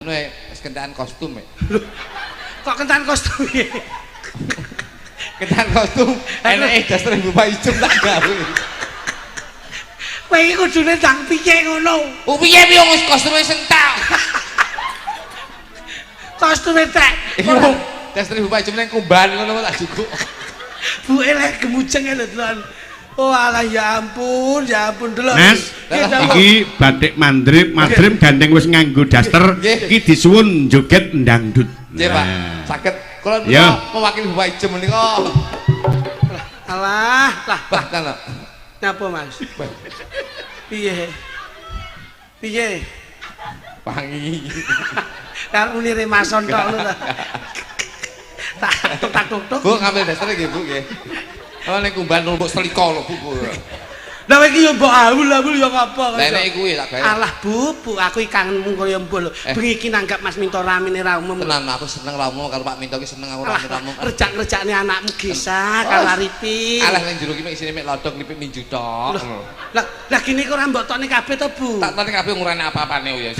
Wis kentekan kostum ya. Kok kentan kostum piye? Kentekan kostum eneke daster Bapak Ijem tak gawe. Kowe iki kudune ndang piye ngono? Oh piye piye wis kostume sentak. Kostume tek. Iki wong daster Bapak Ijem ning kumbahan ngono tak jukuk. Bu elek gemujeng lho delok. Oh alah ya ampun, ya ampun delok. Mas, iki batik mandrip, madrim gandeng wis nganggo daster, iki disuwun joget ndangdut. Nggih, Pak. Saged kula menika mewakili Bapak Ijem menika. Alah, lah, lah. Lah. Napa, Mas? Piye? Piye? Pangi. Karo muni remason tok ngono ta. Tak tuk tuk. Bu ngambil daster nggih, Bu nggih. Oh ning kumbahan numpuk selika lho, Bu. Lah iki yo mbok awul-awul yo ngapa. Lah nek iku ya tak gawe. Alah Bu, Bu aku iki kangenmu kaya mbok lho. Bengi iki nanggap Mas Minto ramene ra umum. Tenan aku seneng ra umum karo Pak Minto iki seneng aku rame-rame. Rejak-rejakne anakmu Gesa karo Arifin. Alah ning jero iki mek isine mek lodok lipik minju tok. Lah lah gini kok ora mbok tokne kabeh to, Bu? Tak tokne kabeh ngurane apa-apane ya.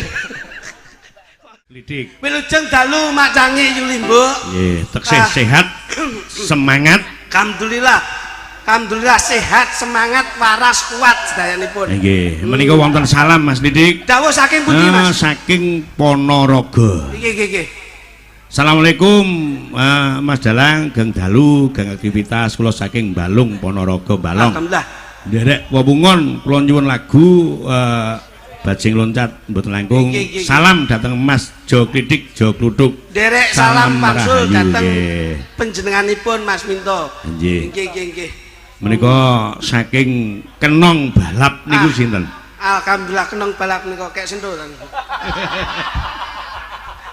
Lidik. Wilujeng dalu Mak Cangi Yulimbuk. Nggih, teksih sehat, semangat. Alhamdulillah. Alhamdulillah sehat, semangat, waras, kuat sedayanipun. Nggih, menika wonten salam Mas Didik. Dawuh saking pundi Mas? Saking Ponorogo. Nggih, nggih, nggih. Assalamualaikum Mas Dalang, Geng Dalu, Geng aktivitas kula saking Balung Ponorogo Balong. Alhamdulillah. Nderek wewungon kula nyuwun lagu Bajing Loncat mboten langkung. Salam dhateng Mas Jo Klidik Jo Kluthuk. Nderek salam pangsul dhateng panjenenganipun Mas Minto. Nggih. Nggih, nggih, nggih. Menika saking Kenong Balap niku sinten? Alhamdulillah Kenong Balap nika kek sentuh.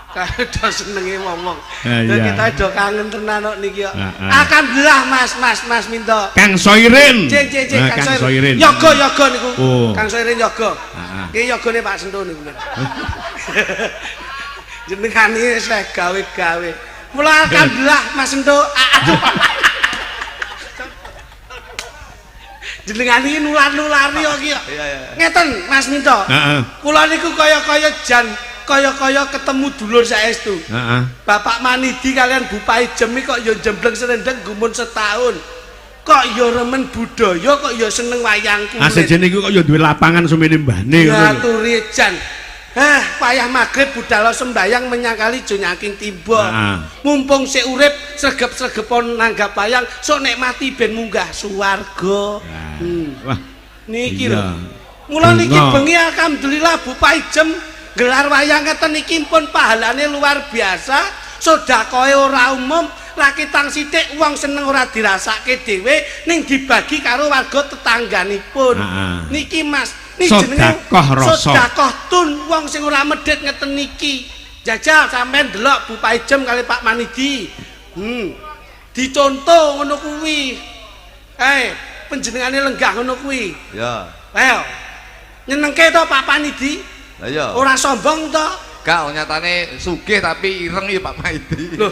Kae do senenge wong-wong. Kita do kangen tenan kok niki kok. Alhamdulillah Mas, Mas, Mas Minto. Kang Soirin. Cek, cek, Kang Soirin. Yoga, yoga niku. Kang Soirin yoga. Iki yogane Pak Sentuh niku. Jenengan iki wis gawe-gawe. Mula alhamdulillah Mas Sentuh. Aduh. Jenengan iki nular-nulari kok iki. Ngeten Mas Minto. Heeh. Kula niku kaya-kaya jan kaya-kaya ketemu dulur saestu. Heeh. Bapak Manidi kalian Bupai Jemi kok ya jembleng serendeng gumun setahun. Kok ya remen budaya, kok ya seneng wayang kulit. Asejene iku kok ya duwe lapangan semene mbahne ngono. Ya turi jan. Hah, payah magrib budal sembayang menyangkali jonyaking timba. Mumpung sik urip sregep-sregepon nanggap wayang, sok nek mati ben munggah suwarga. Wah. Niki lho. Mula niki bengi alhamdulillah Bupai Jem gelar wayang ngeten iki pun pahalane luar biasa, sedekahe ora umum, rakitang sithik wong seneng ora dirasake dhewe ning dibagi karo warga tetangganipun. Niki Mas, niki jenenge sedekah tun wong sing ora medhit ngeten niki. Jajal sampean delok Bupai Jem kali Pak Manidi. Dicontoh ngono kuwi. Panjenengane lenggah ngono kuwi. Ya. Ayo. Nyenengke to Pak Manidi? Lah iya. Ora sombong to? Gak, nyatane sugih tapi ireng ya Pak Maidi. Loh.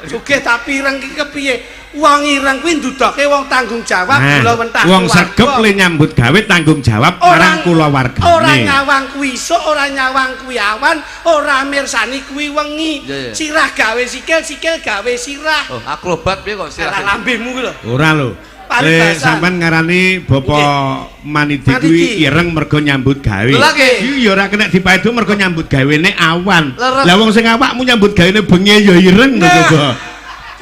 Sugih tapi ireng ki kepiye? Wong ireng kuwi ndudoke wong tanggung jawab kula wentah. Wong sregep le nyambut gawe tanggung jawab marang kulawargane. Ora nyawang kuwi isuk, ora nyawang kuwi awan, ora mirsani kuwi wengi. Sirah gawe sikil, sikil gawe sirah. Oh, akrobat piye kok sirah? Lah lambemu kuwi lho. Ora lho. Sampean ngarani Bapak Manidi kuwi ireng mergo nyambut gawe. Iki ya ora kena dipaedu mergo nyambut gawene awan. Lah wong sing awakmu nyambut gawene bengi ya ireng to coba.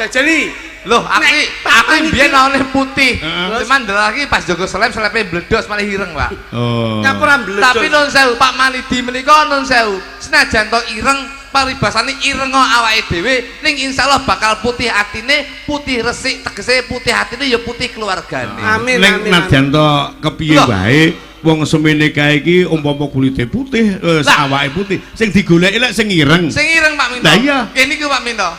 Jajali. Loh, aku mbiyen lawane putih. Cuman ndelok iki pas jaga seleb selepe bledos malah ireng, Pak. Oh. Nyapa ora bledos. Tapi nun sewu Pak Manidi menika nun sewu. Senajan to ireng paribasane ireng awake dhewe ning insyaallah bakal putih atine, putih resik tegese putih atine ya putih keluargane. Amin. Ning nadyan to kepiye wae wong semene kae iki umpama kulite putih, awake putih, sing digoleki lek sing ireng. Sing ireng Pak Minto. Lah iya. Kene iki Pak Minto.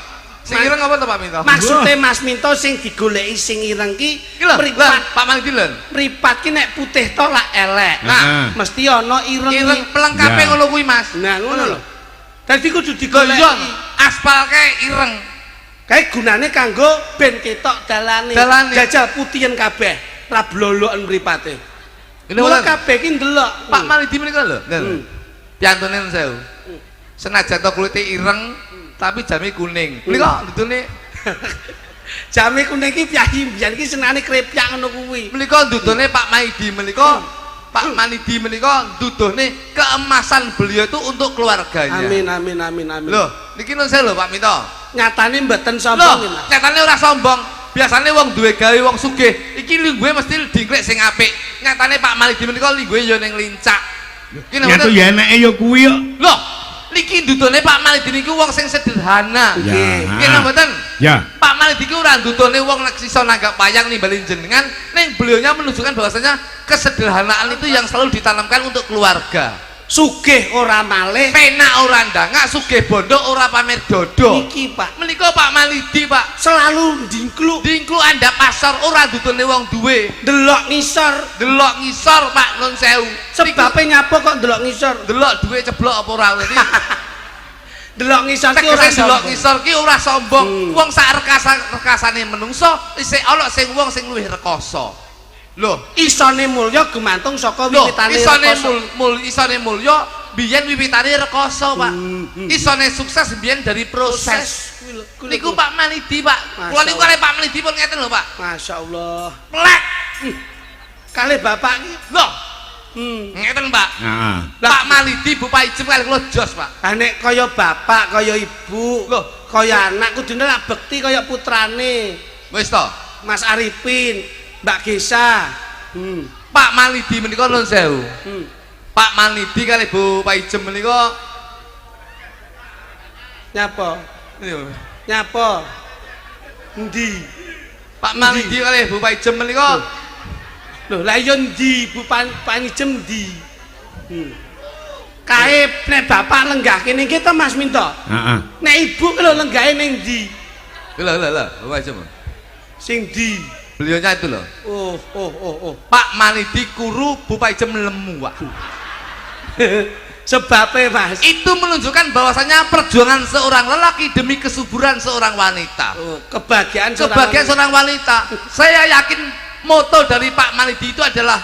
Sing ireng apa to Pak Minto? Maksude Mas Minto sing digoleki sing ireng ki mripat Pak Manidi lho. Mripat ki nek putih to lak elek. Nah, mesti ana ireng. Ireng pelengkape ngono kuwi Mas. Nah, ngono lho. Dadi kudu digoleki. Aspal kae ireng. Kae gunane kanggo ben ketok dalane. Jajal putihen kabeh, ra bloloken mripate. Mula kabeh ki ndelok. Pak Manidi menika lho. Piantune sewu. Senajan to kulite ireng tapi jame kuning. Menika ndudune Jame kuning iki piyayi mbiyen iki senengane krepyak ngono kuwi. Menika ndudune Pak Maidi menika, Pak Manidi menika nduduhne keemasan beliau itu untuk keluarganya. Amin amin amin amin. Loh, niki nun sewu lho Pak Minto. Nyatane mboten sombong Loh, iki, Mas. Nyatane ora sombong. Biasane wong duwe gawe wong sugih, iki lungguhe mesti dingklik sing apik. Nyatane Pak Malidi menika lungguhe ya ning lincak. Iki Nyatu ya eneke ya kuwi kok. Loh, niki ndudune Pak Malidi niku wong sing sederhana. Ya. Nggih napa mboten? Ya. Pak Malidi ki ora ndudune wong nek iso nanggap wayang nimbali jenengan, ning beliaunya menunjukkan bahwasanya kesederhanaan itu yang selalu ditanamkan untuk keluarga. Sugih ora malih. Penak ora ndangak, sugih bondo ora pamer dodo. Niki, Pak. Menika Pak Malidi, Pak. Selalu ndingkluk, Dingkluk andhap pasar ora ndudune wong duwe. Ndelok ngisor. Delok ngisor, Pak, nun sewu. Sebabe nyapa kok ndelok ngisor? Delok duwe ceblok apa ora ngerti. Delok ngisor ki ora Tegese delok sombong. Ngisor ki ora sombong. Wong sak rekasa-rekasane menungso isih ana sing wong sing luwih rekoso. Loh, Isone mulya gumantung saka lho, wiwitane isone rekoso. Isone mulya biyen wiwitane rekoso, Pak. Isone sukses biyen dari proses. Kuwi lho, kuwi lho. Niku Pak Malidi, Pak. Masya Kula niku Allah. kalih Pak Malidi pun ngeten lho, Pak. Masya Allah. Plek. Kalih bapak iki. Loh, ngeten, Pak. Heeh. Pak Malidi, Bu Paijem kalih kula jos, Pak. Lah nek kaya bapak, kaya ibu, Loh. Kaya anak kudune lak bekti kaya putrane. Wis to. Mas Arifin, Mbak Gesa. Pak Malidi menika nuwun sewu. Pak Malidi kalih Bu Paijem menika Nyapa? Nyapa? Endi? Pak Malidi kalih Bu Paijem menika Lho, lah iya endi Bu Panijem endi? Kae nek bapak lenggah kene iki to Mas Minto. Heeh. Nek ibu ki lho lenggahe ning ndi? Lho lho lho, Bu Paijem. Sing ndi? Beliaunya itu loh. Oh. Pak Malidi kuru, Bu Paijem lemu, Pak. Sebabe, Mas. Itu menunjukkan bahwasanya perjuangan seorang lelaki demi kesuburan seorang wanita. Oh, kebahagiaan seorang Kebahagiaan seorang wanita. Saya yakin moto dari Pak Malidi itu adalah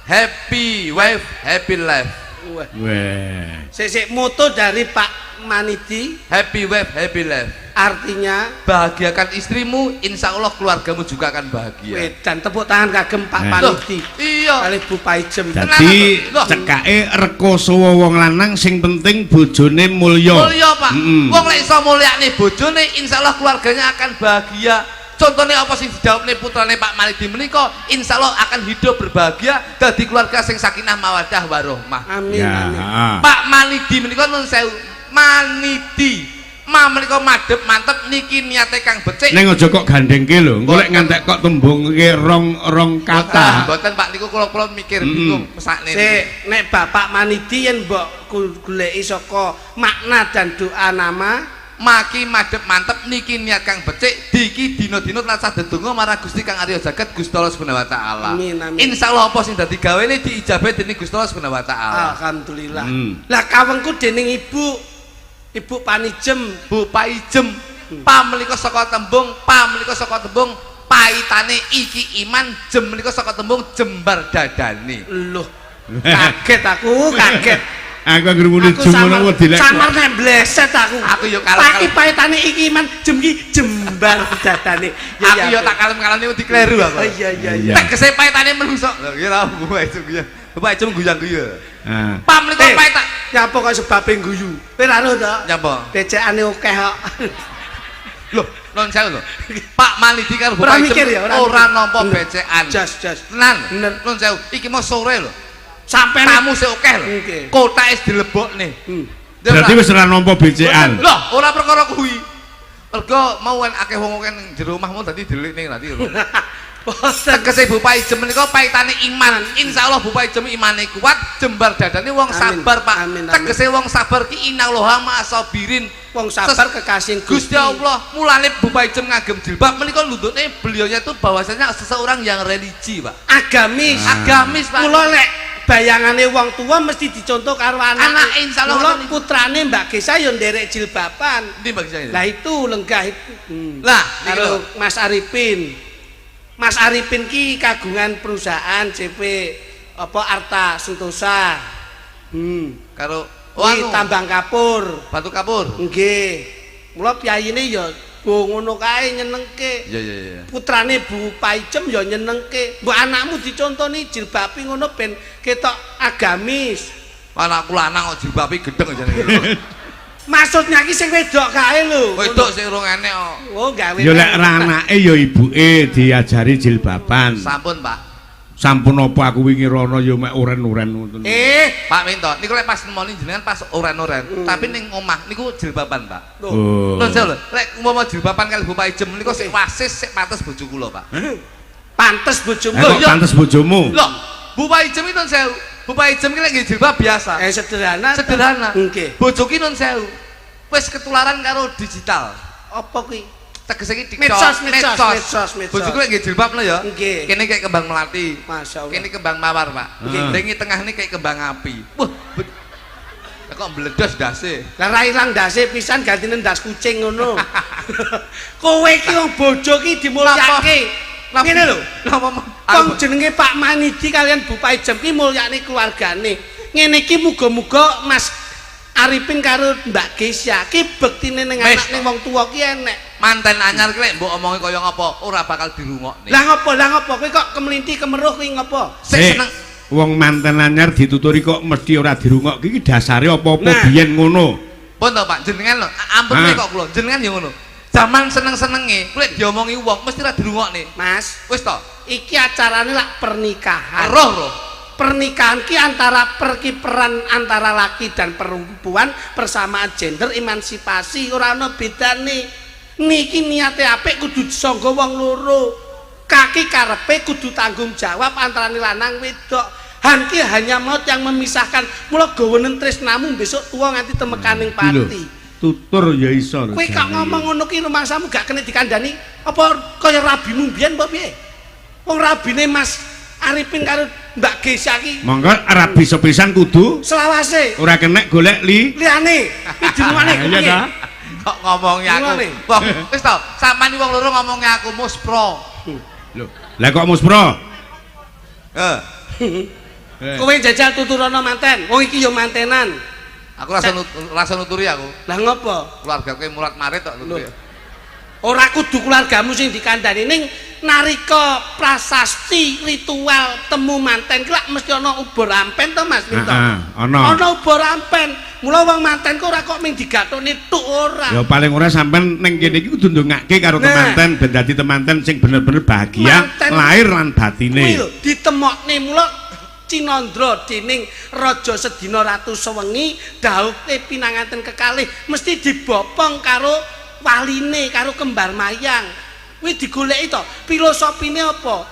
happy wife, happy life. Wah. Weh. Sik sik, moto dari Pak Manidi Happy wife, happy life. Artinya Bahagiakan istrimu, insya Allah keluargamu juga akan bahagia. Wedan tepuk tangan kagem Pak Eh. Manidi. Loh, iya. Kalih Bu Paijem. Dadi Loh. cekake rekoso wong lanang sing penting bojone mulya. Mulya, Pak. Wong lek iso mulyakne bojone, insyaallah keluarganya akan bahagia. Contohnya apa sing didhawuhne putrane Pak Malidi menika, insyaallah akan hidup berbahagia dadi keluarga sing sakinah mawaddah warohmah. Amin Ya. amin. Heeh. Pak Malidi menika nun sewu, Manidi. Ma menika madhep mantep niki niate kang becik. Ning aja kok gandengke lho. Engko lek ngantek kok tembungke rong-rong kata. Mboten, Pak, niku kula-kula mikir bingung mesakne. Sik, nek Bapak Manidi yen mbok goleki saka makna dan doa nama Maki madhep mantep niki niat kang becik diki dina-dina tansah dedonga marang Gusti Kang Arya Jagat Gusti Allah Subhanahu wa taala. Amin, amin. Insyaallah apa sing dadi gawene diijabahi dening Gusti Allah Subhanahu wa taala. Alhamdulillah. Lah kawengku dening Ibu Ibu Panijem. Bu Paijem, pa menika saka tembung, pa menika saka tembung paitane iki iman, jem menika saka tembung jembar dadane. Loh, kaget aku, kaget. Aku anggere muni Aku jum ngono samar, wedi lek. Samar nek bleset aku. Aku yo kalem-kalem. Paki paitane iki iman, jem ki jembar dadane. Ya, Aku yo tak kalem-kalem niku dikleru aku. Oh, iya. Iya. Tegese paitane menungso. Lho iki ta Bu Paijem guyu. Bu Paijem guyang-guyu. Ah. Pa menika Eh, paita nyapa kok sebabe guyu? Kowe ra roh to? Nyapa? Becekane akeh kok. Loh, non sewu lho. Pak Malidi karo Bu Ora Paijem mikir ya, ora ora mikir. nampa Bener. becekan. Jos, jos. Tenan. Bener. Nun sewu, iki mau sore lho. Sampai Tamu sik akeh lho. Nggih. Kotake wis dilebokne. Berarti wis ora nampa becekan. Loh, ora perkara kuwi. Mergo mau kan akeh wong akeh ning jero omahmu dadi delikne nanti lho. Boten. Tegese Bu Paijem menika paitane iman. Insyaallah Bu Paijem imane kuat, jembar dadane wong Amin. sabar, Pak. Amin, amin. Tegese wong sabar ki innallaha ma'asabirin. Wong sabar kekasih Gusti Allah, mulane Bu Paijem ngagem jilbab menika lundutne beliaunya itu bahwasanya seseorang yang religi, Pak. Agamis. Agamis, Pak. Mula lek bayangane wong tua mesti dicontoh karo anak. Anake, insyaallah Mula ngoten niku. putrane Mbak Gesa yo nderek jilbaban. Endi Mbak Gesa? Lah itu lenggah itu. Lah, niki Karo lho. Mas Arifin. Mas Arifin ki kagungan perusahaan CV apa Arta Sentosa. Karo Oh, Kuwi anu. Tambang Kapur. Batu Kapur. Nggih. Mula piyayine ya go ngono kae nyenengke. Iya iya iya. Putrane Bu Paijem ya nyenengke. Mbok anakmu dicontoni jilbabi ngono ben ketok agamis. Anakku lanang kok jilbabi gedeng jane. Maksudnya ki sing wedok kae lho. Wedok sing urung enek kok. Oh, gawe. Ya lek ra anake ya ibuke diajari jilbaban. Sampun, Pak. Sampun apa aku wingi rono ya mek uren-uren ngoten. Eh, Pak Minto, niku lek pas nemoni jenengan pas oren-oren, tapi ning omah niku jilbaban, Pak. Loh. Oh. Lho, lho, lek umpama jilbaban kali Bu Paijem niku sik wasis, sik pantes bojo kula, Pak. Pantes bojomu. Eh, kok iya. pantes bojomu? Loh, Bu Paijem itu nun sewu. Bu Paijem ki lek nggih jilbab biasa. Eh, sederhana. Sederhana. Nggih. Bojo ki nun sewu. Wis ketularan karo digital. Apa kuwi? Tegese iki TikTok, Medsos, medsos, medsos, medsos. Bojoku lek nggih jilbab lho ya. Nggih. Kene kayak kembang melati. Masya Allah. Kene kembang mawar, Pak. Nggih. Ning tengah ini kayak kembang api. Wah, lah kok mbledos ndase. Lah ra ilang ndase pisan gantine ndas kucing ngono. Kowe iki wong bojo ki dimulyake. Ngene lho. Napa? Wong jenenge Pak Manidi kalian Bu Paijem ki mulyakne keluargane. Ngene iki muga-muga Mas Arifin karo Mbak Gesya ki bektine ning Wis, anak ning wong tuwa ki enek. Manten anyar ki lek mbok omongi kaya ngapa ora bakal dirungokne. Lah ngopo? Lah ngopo? Kowe kok kemelinti kemeruh kuwi ngopo? Sing Eh, seneng wong manten anyar dituturi kok mesti ora dirungokke iki dasare apa-apa Nah. biyen ngono. Pun to Pak, jenengan lho, ampun Ah. kok kula, jenengan ya ngono. Zaman seneng-senenge, lek diomongi wong mesti ora dirungokne. Mas, Wis to. iki acarane lak pernikahan. Roh roh. Pernikahan ki antara perkiperan antara laki dan perempuan, persamaan gender, emansipasi, ora ana bedane. Niki niate apik kudu disangga wong loro. Kaki karepe kudu tanggung jawab antarane lanang wedok. Han ki hanya maut yang memisahkan. Mula gawanen tresnamu besok tuwa nganti temekaning Iki lho, pati. tutur ya iso lho. Kowe kok jane. ngomong ngono ki rumangsamu gak kena dikandani apa kaya rabimu mbiyen apa piye? Wong rabine Mas Arifin karo Mbak Gesya ki Monggo rabi sepisan kudu selawase ora kenek golek li. liyane iki dinungane Iya ta? Kok ngomongi aku. Ngene. Wong wis to, sampean wong loro ngomongi aku muspro. Lho, lah kok muspro? Eh, Eh. Kowe jajal tuturana manten. Wong iki ya mantenan. aku rasa rasa nuturi aku. Lah ngopo? Keluarga kowe murat marit tok nuturi. Ora kudu keluargamu sing dikandani ning narika prasasti ritual temu manten ki lak mesti ana ubur ampen to Mas Minto. Heeh, ana. Ana ubur ampen. Mula wong manten kok ora kok ming digathukne tuk ora. Ya paling ora sampean ning kene iki kudu ndongake karo Nah. temanten ben dadi temanten sing bener-bener bahagia Manten. lahir lan Kuwi batine. lho ditemokne mula Cinandra dening Raja Sedina Ratu Sewengi dhaupe pinanganten kekalih mesti dibopong karo waline karo kembar mayang. Kuwi digoleki to, filosofine apa?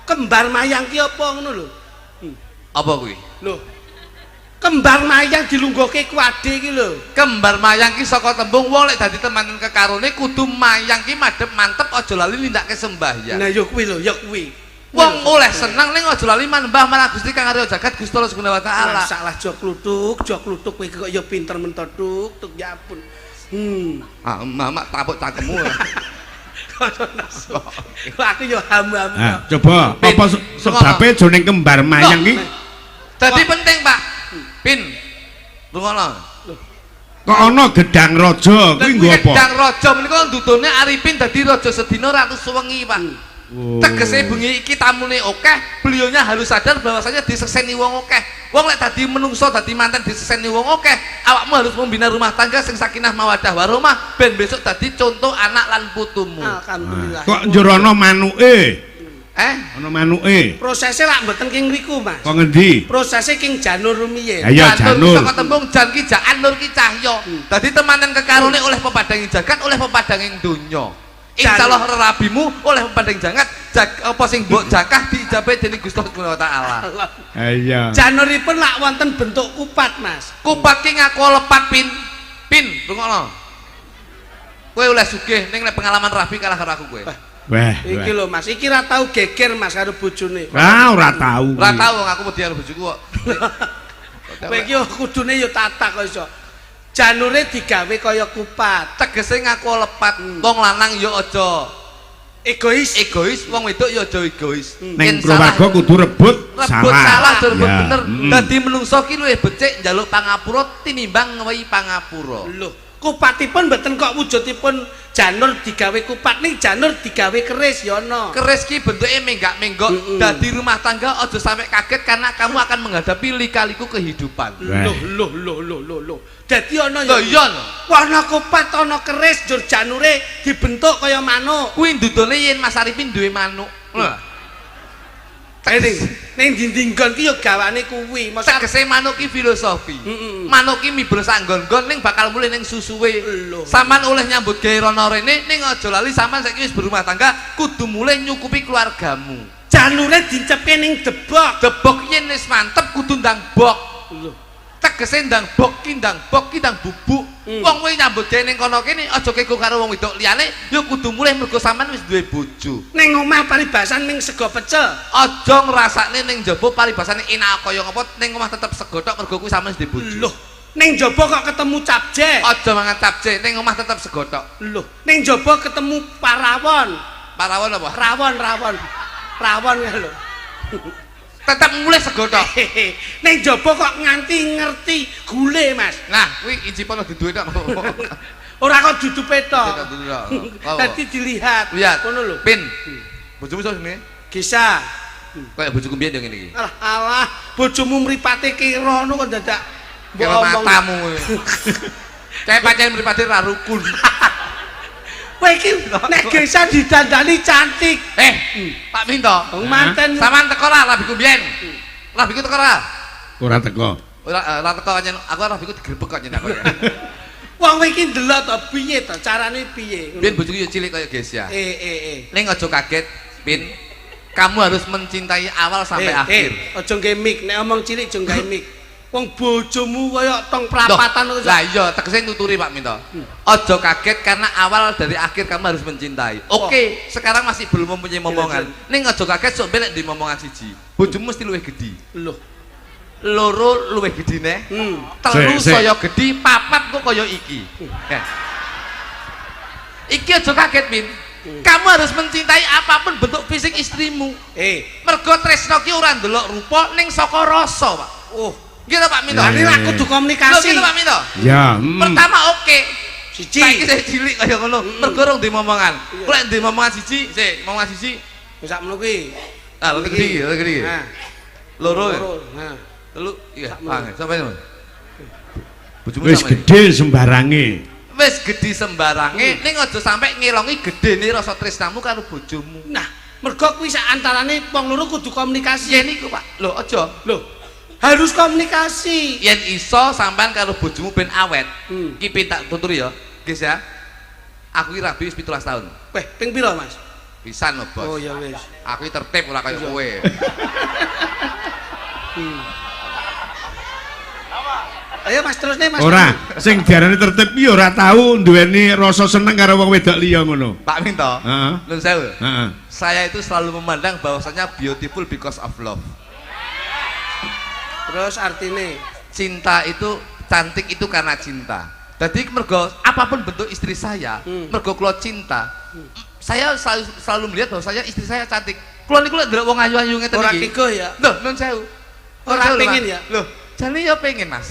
Kembar mayang ki apa ngono lho. Apa kuwi? Lho. Kembar mayang dilungguhke kuade iki lho. Kembar mayang ki saka tembung wong lek dadi temanten kekarone kudu mayang ki madhep mantep aja lali nindakake sembahyang. Nah ya kuwi lho, ya kuwi. Wong oleh seneng ning aja lali manembah marang Gusti Kang Arya Jagat Gusti Allah Subhanahu wa taala. Masalah jok kluthuk, jok kluthuk kowe kok ya pinter mentok tuk, tuk ya ampun. Ah, mamak tapuk cangkemmu. Aku yo hamu-hamu. Nah, coba Pin. apa sebabe jroning kembar mayang ki Dadi penting, Pak. Pin. Rungono. kok ana gedang raja kuwi nggo apa? Gedang raja menika ndudune Arifin dadi raja sedina Ratu Suwengi, Pak. Oh. Tegese bengi iki tamune akeh, beliaunya harus sadar bahwasanya disekseni wong akeh. Wong lek dadi menungso dadi manten disekseni wong akeh, awakmu harus membina rumah tangga sing sakinah mawadah warahmah ben besok dadi contoh anak lan putumu. Alhamdulillah. Kok njur ana manuke? Eh, Ana manuke. Prosesnya lak mboten king ngriku, Mas. Kok ngendi? Prosesnya king Janur rumiyin. Ayo Janur Janur. saka tembung jan ki jaan nur ki cahya. Dadi temanten kekarone oleh pepadanging jagat oleh pepadanging donya. Insyaallah rerabimu oleh pepadang jagat jag, apa sing mbok jakah diijabahi dening Gusti Allah Subhanahu wa taala. Iya. Januripun lak wonten bentuk kupat, Mas. Kupat ki ngaku lepat pin. Pin, rungokno. Kowe oleh sugih ning nek pengalaman rabi kalah karo aku kowe. Wah. Iki lho, Mas. Iki ra tau geger, Mas, karo bojone. Ah, ora tau. Ora tau wong aku wedi karo bojoku kok. Kowe iki yo kudune yo tatak kok iso. Janure digawe kaya kupat. Tegese ngaku lepat, wong lanang yo aja Egois. egois, wong wedok yo aja egois. Ning keluarga kudu rebut Rebut Salah. salah aja rebut Ya, bener. Dadi menungso ki luwih becik njaluk pangapura tinimbang ngewehi pangapura. Lho, kupatipun mboten kok wujudipun janur digawe kupat, ning janur digawe keris ya ana. Keris ki bentuke menggak-menggok. Dadi rumah tangga aja sampai kaget karena kamu akan menghadapi lika-liku kehidupan. Loh, loh, loh, loh, loh, loh. Dadi ana Lho ya. iya lho. Wah, ana kupat, ana keris, jur janure dibentuk kaya manuk. Kuwi ndudone yen Mas Arifin duwe manuk. Lho. Ning ning dinding nggon ki ya gawane kuwi. Masa Tegese manuk ki filosofi. Manuk ki mibel sak nggon-nggon ning bakal mulih ning susuwe. Lho. Saman oleh nyambut gawe rono rene, ning aja lali sampean saiki wis berumah tangga kudu mulih nyukupi keluargamu. Janure dincepke ning debok. Debok yen wis mantep kudu ndang bok. Lho. Tegese ndang bok ki ndang bok ki ndang bubuk. Wong kowe nyambut gawe ning kono kene aja kego karo wong wedok liyane, ya kudu mulih mergo sampean wis duwe bojo. Ning omah paribasan ning sego pecel. Aja ngrasakne ning jaba paribasane enak kaya ngapa, ning omah tetep sego tok mergo kuwi sampean wis duwe bojo. Loh, ning jaba kok ketemu capje. Aja mangan capje, ning omah tetep sego tok. Loh, ning jaba ketemu parawon. Parawon apa? Rawon, rawon. Rawon ya lho. Tetep mulih sego tok. Ning jaba kok nganti ngerti gule, Mas. Nah, kuwi incipono duduhe tok. Ora kok dudu petok. Dudu tok. Dadi dilihat. Lihat. Ngono lho. Pin. Bojomu sapa jenenge? Gisa. Kayak bojoku mbiyen yo ngene iki. Alah, alah, bojomu mripate kira ngono kok dadak mbok Kira omong. matamu. Kayak pancen mripate ra rukun. Kowe iki nek Gesa didandani cantik. Eh, Pak Minto. Wong manten. Sampean teko ra rabiku mbiyen? Rabiku teko ra? Ora teko. Ora ora teko pancen aku rabiku digrebek kok nyen aku. Wong kowe iki ndelok to piye to carane piye? Biyen bojoku yo cilik kaya Gesia. Eh eh eh. Ning aja kaget, Pin. Kamu harus mencintai awal sampai akhir. Aja nggae mic, nek omong cilik aja nggae mic. Wong bojomu kaya tong prapatan kok. Lah iya, tegese nuturi Pak Minto. Aja kaget karena awal dari akhir kamu harus mencintai. Oke, sekarang masih belum mempunyai momongan. Ning aja kaget sok ben nek di momongan siji. Bojomu mesti luwih gedhi. Loh. Loro luwih gedhi neh. Telu Sik, sik. saya gedhi, papat kok kaya iki. Ya. Iki aja kaget, Min. Kamu harus mencintai apapun bentuk fisik istrimu. Mergo tresno ki ora ndelok rupa ning saka rasa, Pak. Oh. Gitu Pak Minto. Lah lah kudu Lho komunikasi. gitu Pak Minto. Ya. Pertama oke. Siji. Saiki saya cilik kaya ngono. Mergo rong duwe momongan. Kok lek duwe momongan siji, sik, momongan siji. Wis sakmono kuwi. Ah, lho gede iki, lho gede iki. Nah, Loro. Ya? loro. Nah. Telu, iya, Sakmono. paham. Sampai ngono. Bojomu Wis sama gedhe sembarange. Wis gedhi sembarange, ning aja sampe ngelongi gedene rasa tresnamu karo bojomu. Nah, mergo kuwi sak antarane wong loro kudu komunikasi. Yen iku, Pak. Lho, aja. Loh, harus komunikasi. Yen iso sampean karo bojomu ben awet. Ki pin tak tuturi ya. Guys ya. Aku ki rabi wis 17 tahun. Weh, ping piro, Mas? Pisan lho, Bos. Oh ya wis. Aku ki tertib ora kaya kowe. Ayo Mas terus nih Mas. Ora, sing diarani tertib ki ora tau duweni rasa seneng karo wong wedok liya ngono. Pak Minto. Heeh. Nun sewu. Heeh. Saya itu selalu memandang bahwasanya beautiful because of love. Terus artine Cinta itu cantik itu karena cinta. Jadi mergo apapun bentuk istri saya, mergo kula cinta. Saya selalu, selalu melihat bahwa saya istri saya cantik. Kula niku lek ndelok wong ayu-ayu ngeten ora iki. kego ya. Loh, nun sewu. Nun Ora sewu lho, pengen Mas. ya? Loh, jane ya pengen, Mas.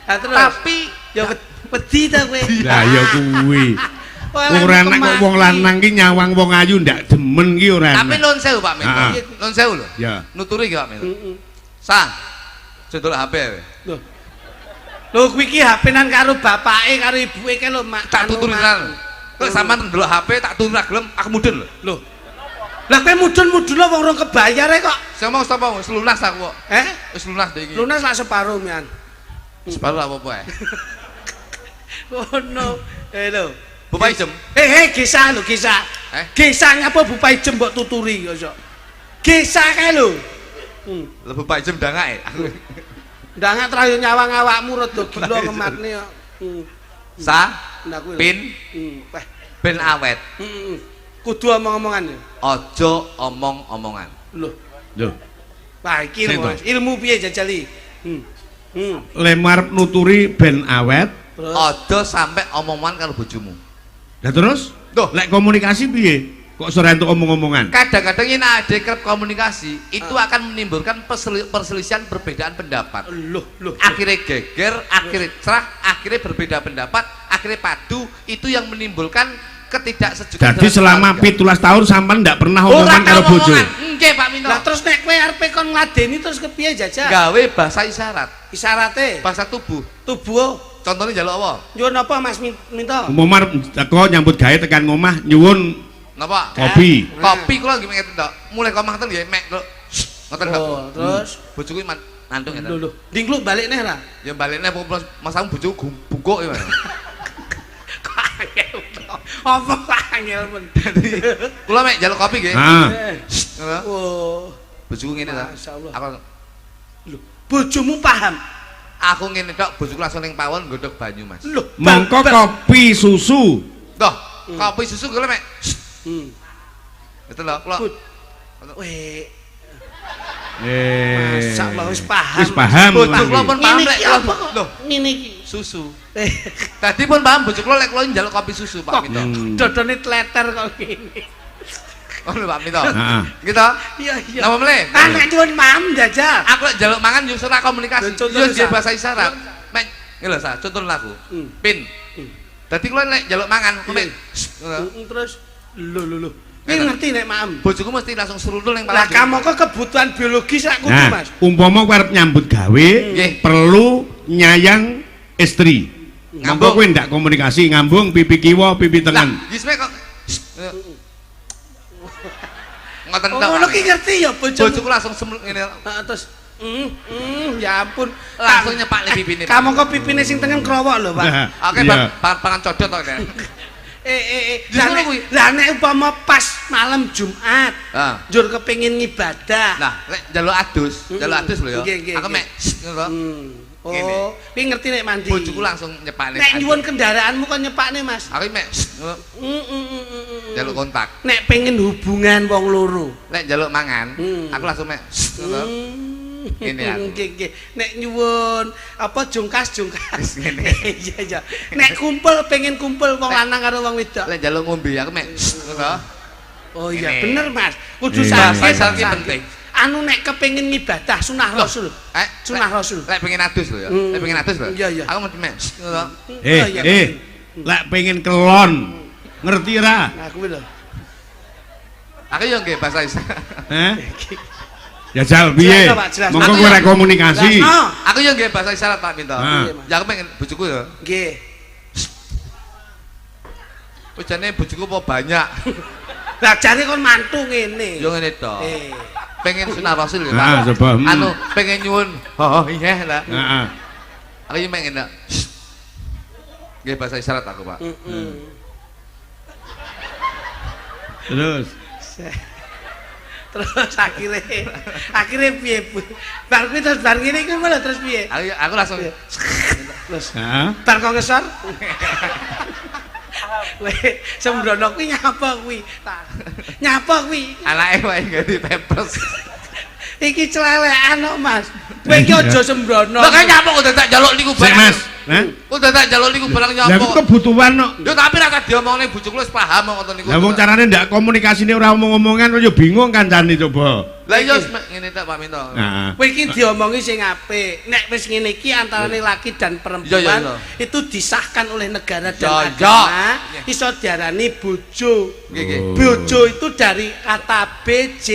Lah terus Tapi ya wedi ta kowe. Lah ya kuwi. Ora enak kok wong lanang ki nyawang wong ayu ndak demen ki ora tapi enak. nun sewu Pak Minto. Heeh. Nun sewu lho. Ya. Nuturi iki Pak Minto. Heeh. Sang. Aja HP. Loh. Lho kuwi iki HP-nan karo bapake karo ibuke kae lho Mak. Tak Anu, tuturi Mak. tenan. Kok sampean ndelok HP tak tuturi ra gelem, aku mudun lho. Loh. Lah kowe mudun-mudun wong rong kebayar e kok. Sing ngomong sapa? Wis lunas aku kok. Eh? Wis lunas dek iki. Lunas lak separo mian. Separo lah apa-apa ae. Ngono. Eh lho. Bapak Ijem. Eh eh Gesa lho Gesa. Eh? Gesa nyapa Bapak Ijem mbok tuturi kok sok. Gesa kae lho. Lho Bapak Ijem ndangake. Aku Ndangak terayo nyawang awakmu rada gila ngematne kok. Sa Nah kuwi lho. pin Weh. ben awet. Heeh. Kudu omong-omongan ya. Aja omong-omongan. Lho. Lho, Wah iki Sing lho, Mas. Ilmu piye jajali? Lem arep nuturi ben awet. Terus Aja sampe omong-omongan karo bojomu. Lah terus? Loh. Lek komunikasi piye? Kok ora entuk omong-omongan? Kadang-kadang ini ada kerap komunikasi itu akan menimbulkan perselisihan perbedaan pendapat. Loh, loh. Akhirnya geger, akhirnya cerah, akhirnya berbeda pendapat, akhirnya padu, itu yang menimbulkan ketidaksejukan. Jadi selama 17 tahun sampean ndak pernah omongan karo bojo. Nggih, Pak Minto. Lah terus nek kowe arepe kon ngladeni terus kepiye jajal? Gawe bahasa isyarat, Isyarate bahasa tubuh. Tubuh. Contohnya njaluk apa? Nyuwun apa Mas Minto? Umpama teko nyambut gawe tekan ngomah nyuwun Napa? kopi. Kopi kula nggih ngeten tok. Mulai komah ten nggih mek kula ngoten tok. Oh, terus Bojoku mantuk ngeten. Lho lho, dingkluk balik neh ra? Ya balikne masamu bojoku bungkuk ya. Kok angel to. Apa kok angel men? Kula mek njaluk kopi nggih. Ah. Ngono. Oh. Bojoku ngene ta. Masyaallah. Aku Lho, bojomu paham? Aku ngene tok, bojoku langsung ning pawon nggodhog banyu, Mas. Lho, Mongko kopi susu. Toh, kopi susu kula mek. Gitu lho, kula. Weh. Eh. Masyaallah wis paham. Wis paham. Bojo kula pun paham Ngene lek iki kula apa kok? lho, Ngene iki. Susu. Tadi pun paham bojo kula lek kula njaluk kopi susu, Pak Kok Minto. Dodone tleter kok ngene. Ngono Pak Minto. Heeh. Gitu. Iya, iya. Napa mleh? Ah, nek nyuwun mam jajal. Aku lek njaluk mangan yo ora komunikasi. Lho, contohnya Yo nggih sa. bahasa isyarat. Mek ngene lho, Sa, contoh aku. Pin. Dadi kula lek njaluk mangan, aku mek ngono. Terus lho lho lho. Kowe ngerti nek maem. Bojoku mesti langsung serundul ning Lah pala. kamangka kebutuhan biologis rak kudu, Nah, Mas. umpama kowe arep nyambut gawe, perlu nyayang istri. Mongko Ngambung. kowe ndak komunikasi ngambung pipi kiwa, pipi Lah, tengen. gisme kok ngoten Oh, tok. ngono ki ngerti ya bojomu. Bojoku langsung semul ngene. Heeh, terus ya ampun. Langsung nyepakne pipine. Kamangka pipine sing tengen krowok lho, Pak. Oke, Iya. pangan codot tok nek. Eh. Justru Lah nek kuwi. lah nek umpama pas malam Jumat, Ah. njur kepengin ngibadah. Nah, lek njaluk adus, njaluk adus lho ya. Nggih, nggih, Aku nggih. mek ngono. Ngene. Oh, kuwi ngerti nek mandi. Bojoku langsung nyepakne. Nek nyuwun kendaraanmu kon nyepakne, Mas. Aku mek ngono, njaluk kontak. Nek pengen hubungan wong loro. Lek njaluk mangan, aku langsung mek ngono. Ngene aku. Nggih, nggih. Nek nyuwun apa jungkas-jungkas. Wis ngene. Iya, iya. Nek kumpul pengen kumpul wong lanang karo wong wedok. Lek njaluk ngombe aku mek ngono. Oh iya, Ngene. bener Mas. Kudu Iya. sakit. Bahasa isyarat ki penting. Anu nek kepengin ngibadah sunah Loh, Rasul. Eh, Sunah Rasul. Lek pengen adus lho ya. Lek pengen adus lho. Iya, iya. Aku mesti mek ngono. Eh, Oh, iya. eh, lek pengen kelon. Ngerti ra? Nah, kuwi lho. Aku yo nggih bahasa isyarat. Heh? Jajal piye? Jelas, Pak, jelas. Mongko Aku kowe ora ya- komunikasi. Jelasno. Aku yo nggih bahasa isyarat Pak Minto. Ah. Iya, Mas. Ya aku pengen bojoku ya. Nggih. Wis jane bojoku apa banyak. Lah jare kon mantu ngene. Yo ngene to. Eh. Pengen sunah Rasul ya, Ah, Pak. coba. Anu pengen nyuwun. Oh iya lah. Heeh. Aku yo pengen tok. Nggih bahasa isyarat aku, Pak. Terus. Terus akhirnya akhirnya piye Bu? Bar kuwi terus bar ngene kuwi malah terus piye? Aku langsung Iya. Terus Heeh. bar kok ngesor. Weh, sembrono kuwi nyapa kuwi? Nyapa kuwi? Anake wae ganti pampers. Iki celelekan kok, Mas. Kowe iki aja sembrono. Lah kan nyapa kok dadak njaluk niku Sik, barang. Mas. Heh? Kok dadak njaluk niku barang Lah nyapa. iku kebutuhan kok. Yo tapi ra diomongne bojoku wis paham kok ngoten niku. Lah wong carane ndak komunikasine ora omong-omongan yo bingung kancane coba. Lah iya wis ngene tok Pak Minto. Heeh. Kowe iki diomongi sing apik. Nek wis ngene iki antarane laki dan perempuan Iya, iya, iya. itu disahkan oleh negara dan Iya, iya. agama, iso diarani bojo. Nggih nggih. Oh. Bojo itu dari kata B J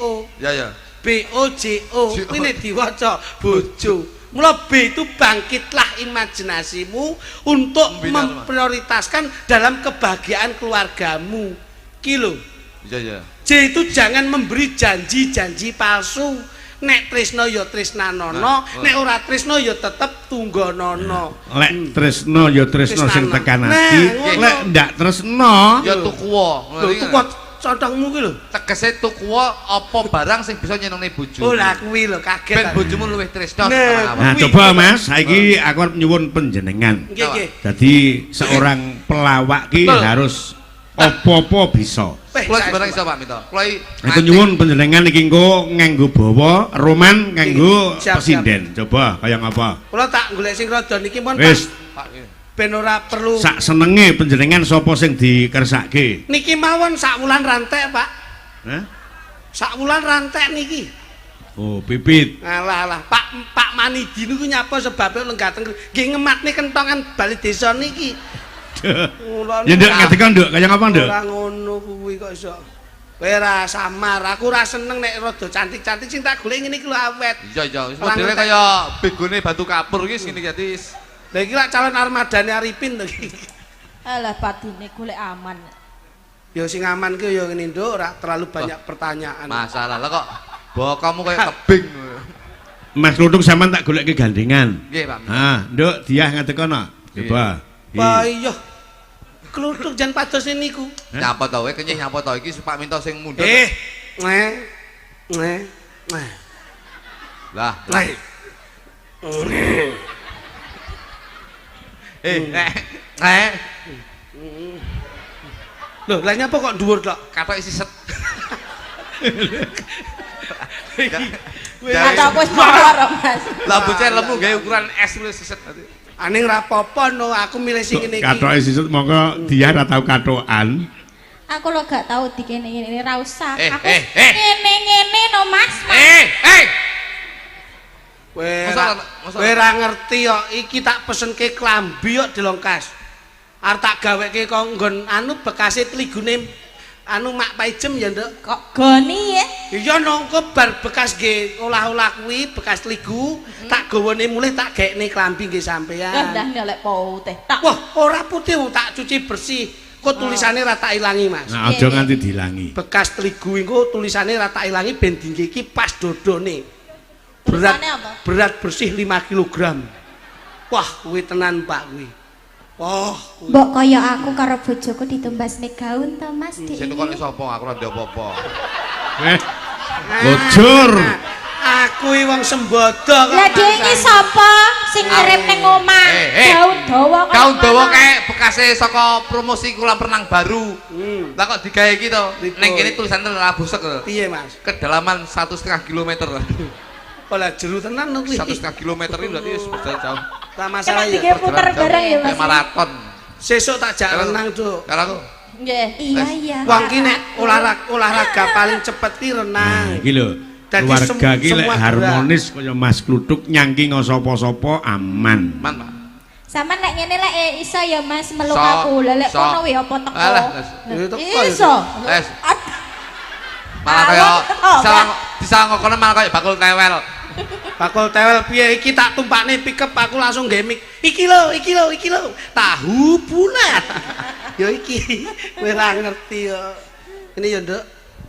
O. Ya ya. B O J O. J O. Kuwi nek diwaca bojo. Mula B itu bangkitlah imajinasimu untuk Membina rumah. memprioritaskan dalam kebahagiaan keluargamu. Ki lho. Iya iya. J itu jangan memberi janji-janji palsu. Nek tresno ya tresnanono, Nah, nek ora tresno ya tetep tunggonono. Lek tresno ya tresno sing Tresnano. tekan Nah, ati, ngono. lek ndak tresno Ya tukuwa. Lho tuku contongmu kuwi lho. Tegese tukuwa apa barang sing bisa nyenengne bojo. Oh lah kuwi lho kaget. Ben aku. bojomu luwih tresno Nah. sama awak. Nah, coba Mas, saiki aku arep nyuwun panjenengan. Nggih nggih. Jadi seorang pelawak ki Betul. harus opo-opo bisa. Weh, Kula saestu, sebarang Pak. iso Pak Minto. Kula iki Aku nyuwun panjenengan iki engko nganggo bawa, roman nganggo Siap, siap. pesinden. Coba kaya ngapa? Kula tak golek sing rada niki pun Wis, Pak. Pak. Ben ora perlu. Sak senenge panjenengan sapa sing dikersake? Niki mawon sak wulan rantek, Pak. Hah? Sak wulan rantek niki. Oh, pipit. Alah alah, Pak Pak Manidi niku nyapa sebabe lenggah teng nggih ngematne kentongan bali desa niki. Mula Ya nduk ngadeg nduk, kaya ngapa nduk? Ora ngono kuwi kok iso. Kowe ora samar, aku ora seneng nek rada cantik-cantik sing tak golek ngene iki lho awet. Iya iya, wis modele kaya begone batu kapur iki sing dadi. Lah iki lak calon armadane Arifin to iki. Alah patine golek aman. Ya sing aman ki ya ngene nduk, ora terlalu banyak pertanyaan. Masalah lah kok bokomu kaya tebing. Mas Kluthuk sampean tak golekke gandengan. Nggih, Pak. Ha, nduk Diah ngadeg kono. Coba. Wah iya. Kluthuk jan padosne niku. Nyapa to kowe kenyih nyapa to iki Pak Minto sing mundhut. Eh. Neh. Neh. Neh. Lah. Neh. Eh, nek. Nek. Loh, lah nyapa kok dhuwur tok? Katok siset. Katok wis mawar, Mas. Lah bocah lemu gawe ukuran S wis siset. Aning ra apa-apa no, aku milih sing ngene iki. Katoke sisut mongko Diah ra tau katokan. Aku lho gak tau dikene ngene ra usah. Aku ngene-ngene no Mas. Kowe ra ngerti kok iki tak pesenke klambi kok dilongkas. Arep tak gaweke kok nggon anu bekase tligune anu mak paijem ya nduk. Kok goni ya? Iya nongko bar bekas nggih olah-olah kuwi bekas tligu tak gawane mulih tak gaekne klambi nggih sampean. Lah ndak lek putih tak. Wah, ora putih wong tak cuci bersih. Kok tulisane ra tak ilangi, Mas. Nah, aja nganti diilangi. Bekas tligu engko tulisane ra tak ilangi ben dingge iki pas dodone. Berat, berat bersih 5 kg. Wah, kuwi tenan Pak kuwi. Wah, mbok kaya aku karo bojoku ditumbasne gaun to Mas Dik. Sing tukone sapa? Aku ora ndek apa-apa. Bocor. Aku iki wong sembodo kok. Lah dhek iki sapa sing ngirim ning omah? Gaun dawa kaya gaun dawa kae bekase saka promosi kolam renang baru. Lah kok digawe iki to? Ning kene tulisane ora busek to. Piye, Mas? Kedalaman 1,5 km. Kok lah jeru tenan kuwi. 1,5 km iki berarti wis berjalan jauh. Tak masalah ya. Puter bareng ya Mas. Maraton. Sesuk tak jak renang, Cuk. Karo aku. Nggih. Iya, iya. Wong ki nek olahraga paling cepet ki renang. Nah, iki lho. Keluarga ki lek harmonis kaya Mas Kluthuk nyangking sapa-sapa aman. Aman, Pak. Sampeyan lek ngene lek iso ya Mas meluk aku. Lah lek kono wi apa teko? Iso. Malah kaya disangko kono malah kaya bakul tewel. Bakul tewel piye iki tak tumpakne pickup aku langsung nggih mik. Iki lho, iki lho, iki lho. Tahu bulat. Ya iki kowe ora ngerti yo. Ini ya, Nduk.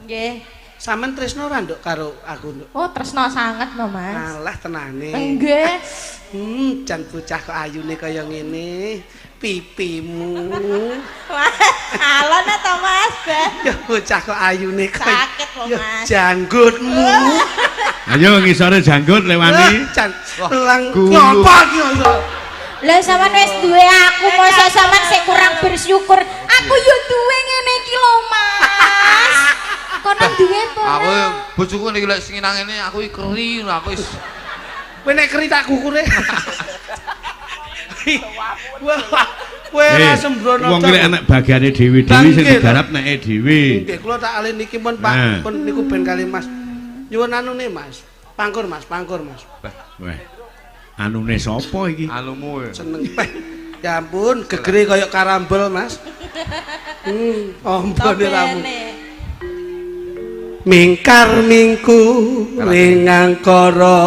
Nggih. Sampeyan tresno ora, Nduk, karo aku, Nduk? Oh, tresno sanget no, Mas. Alah tenane. Nggih. Jan bocah kok ayune kaya ngene. Pipimu. Alon ta, Mas? Ya bocah kok ayune kaya sakit lho, Mas. Janggutmu. Ayo ngisore janggut lewani. Jan lang ngopo iki kok. Lah sampean wis duwe aku, mosok sampean sing kurang bersyukur. Aku yo duwe ngene iki lho, Mas. Kono duwe apa ora? Aku bojoku niki lek sing nang ngene aku iki keri, aku wis. Kowe nek keri tak kukure. Wah, kowe ora sembrono. Wong iki lek enek bagiane dhewe-dhewe sing digarap neke dhewe. Nggih, kula tak alih niki pun Pak, pun niku ben kali Mas. Nyuwun anune Mas. Pangkur Mas, pangkur Mas. Weh. Anune sapa iki? Anumu. Seneng. Ya ampun, gegere kaya karambol Mas. Ombone ramu. Mingkar mingku ring angkara.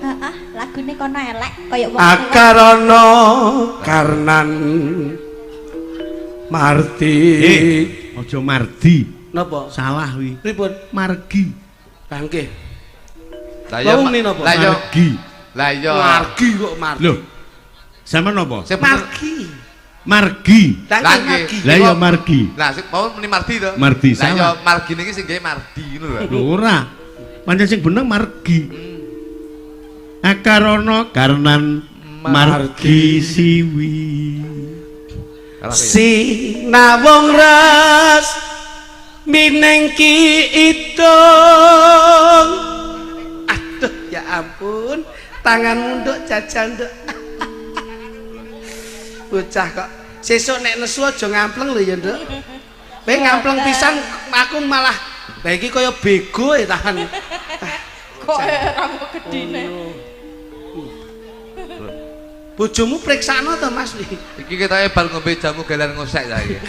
Heeh, lagune kono elek kaya wong. Akarana karnan Marti. Aja Mardi. Napa? Salah wi. Pripun? Margi. Lah nggih. Lah iya Margi. Lah iya. Margi kok Margi. Lho. Sampeyan napa? Margi. Margi. Lah nggih. Lah iya Margi. Lah sing mau muni Mardi to. Mardi Lah iya salah. Margi niki sing gawe Mardi ngono lho. Lho ora. Pancen sing bener Margi. Akarana karnan Margi siwi. Sinawung ras minengki idung. Aduh ya ampun, tanganmu nduk jajal nduk. Bocah kok. Sesuk nek nesu aja ngampleng lho ya, Nduk. Kowe ngampleng pisan aku malah lha iki kaya bego ya tahan. Kok rambut gedine. Bojomu priksano to, Mas? Iki ketoke bar ngombe jamu galan ngosek ta iki.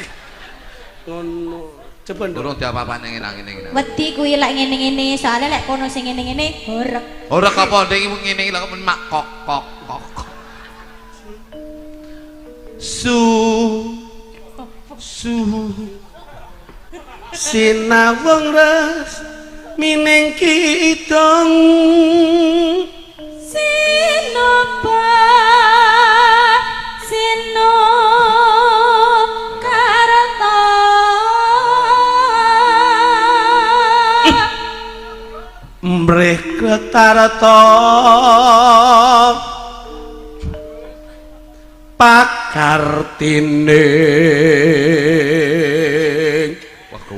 Ngono. Coba nduk. Durung diapa-apane ngene ngene. Wedi kuwi lek ngene-ngene, soalnya lek kono sing ngene-ngene horeg. Horeg apa ndek ngene iki lho kok mak kok kok kok. Su su sinawung res mining kidung sinoba sino karta mrih kretarta pakartine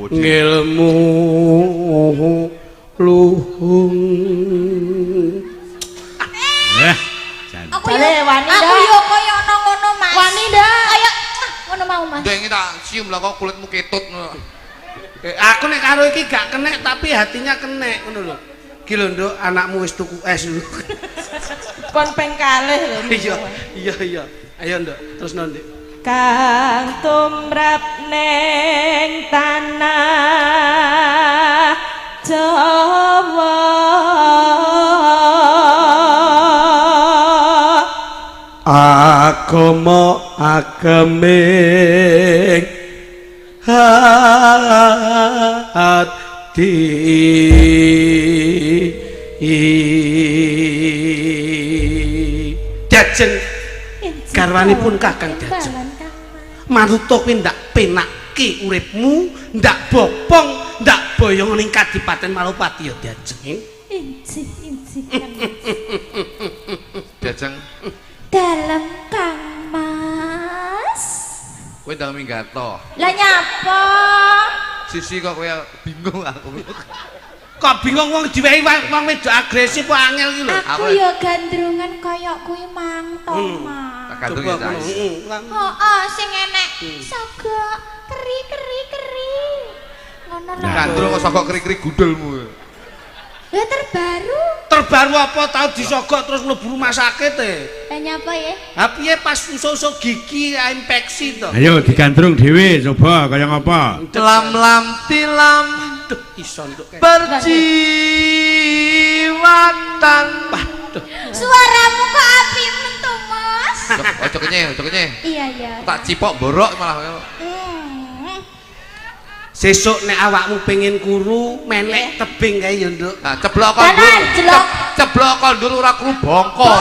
ngilmu luhung. Aku yo kaya ana ngono Mas. Wani ndak? Kaya ngono mau Mas. Ndek iki tak cium lah kok kulitmu ketut. Aku nek karo iki gak kenek tapi hatinya kenek ngono lho. Iki lho Nduk, anakmu wis tuku es lho. Kon ping kalih lho. Iya, iya iya. Ayo Nduk, terus Nduk. Kang tumrap neng tanah Jawa agama ageming hati Diajeng garwanipun Kakang Diajeng maruta kuwi ndak penakke uripmu, ndak bopong, ndak boyong ning Kadipaten Malopati ya Diajeng. Injih injih. Diajeng dalem Kang Mas. Kowe ndang minggat to. Lah nyapa? Sisi kok kowe bingung aku. Kok bingung wong diwehi wong wedok agresif kok angel iki lho. Aku ya gandrungan kaya kuwi mang to, Mas. Gandrung ya, Cak. Heeh, sing enek sogok keri-keri keri. Ngono lho. Gandrung kok sogok keri-keri gudulmu. Ya terbaru. Terbaru apa tau disogok terus mlebu rumah sakit e. Lah nyapa ya? Ha piye pas usuk-usuk gigi infeksi to. Ayo digandrung dhewe coba kaya ngapa. Lam-lam tilam Duh iso nduk. Perjiwatan. Waduh. Suaramu kok apik men to, Mas? Ojo kenyeh, ojo kenyeh. Iya, iya. Tak cipok borok malah. Sesuk nek awakmu pengen kuru, menek tebing kae ya, Nduk. Nah, ceblok kondur. Ceblok kondur ora kuru bongko.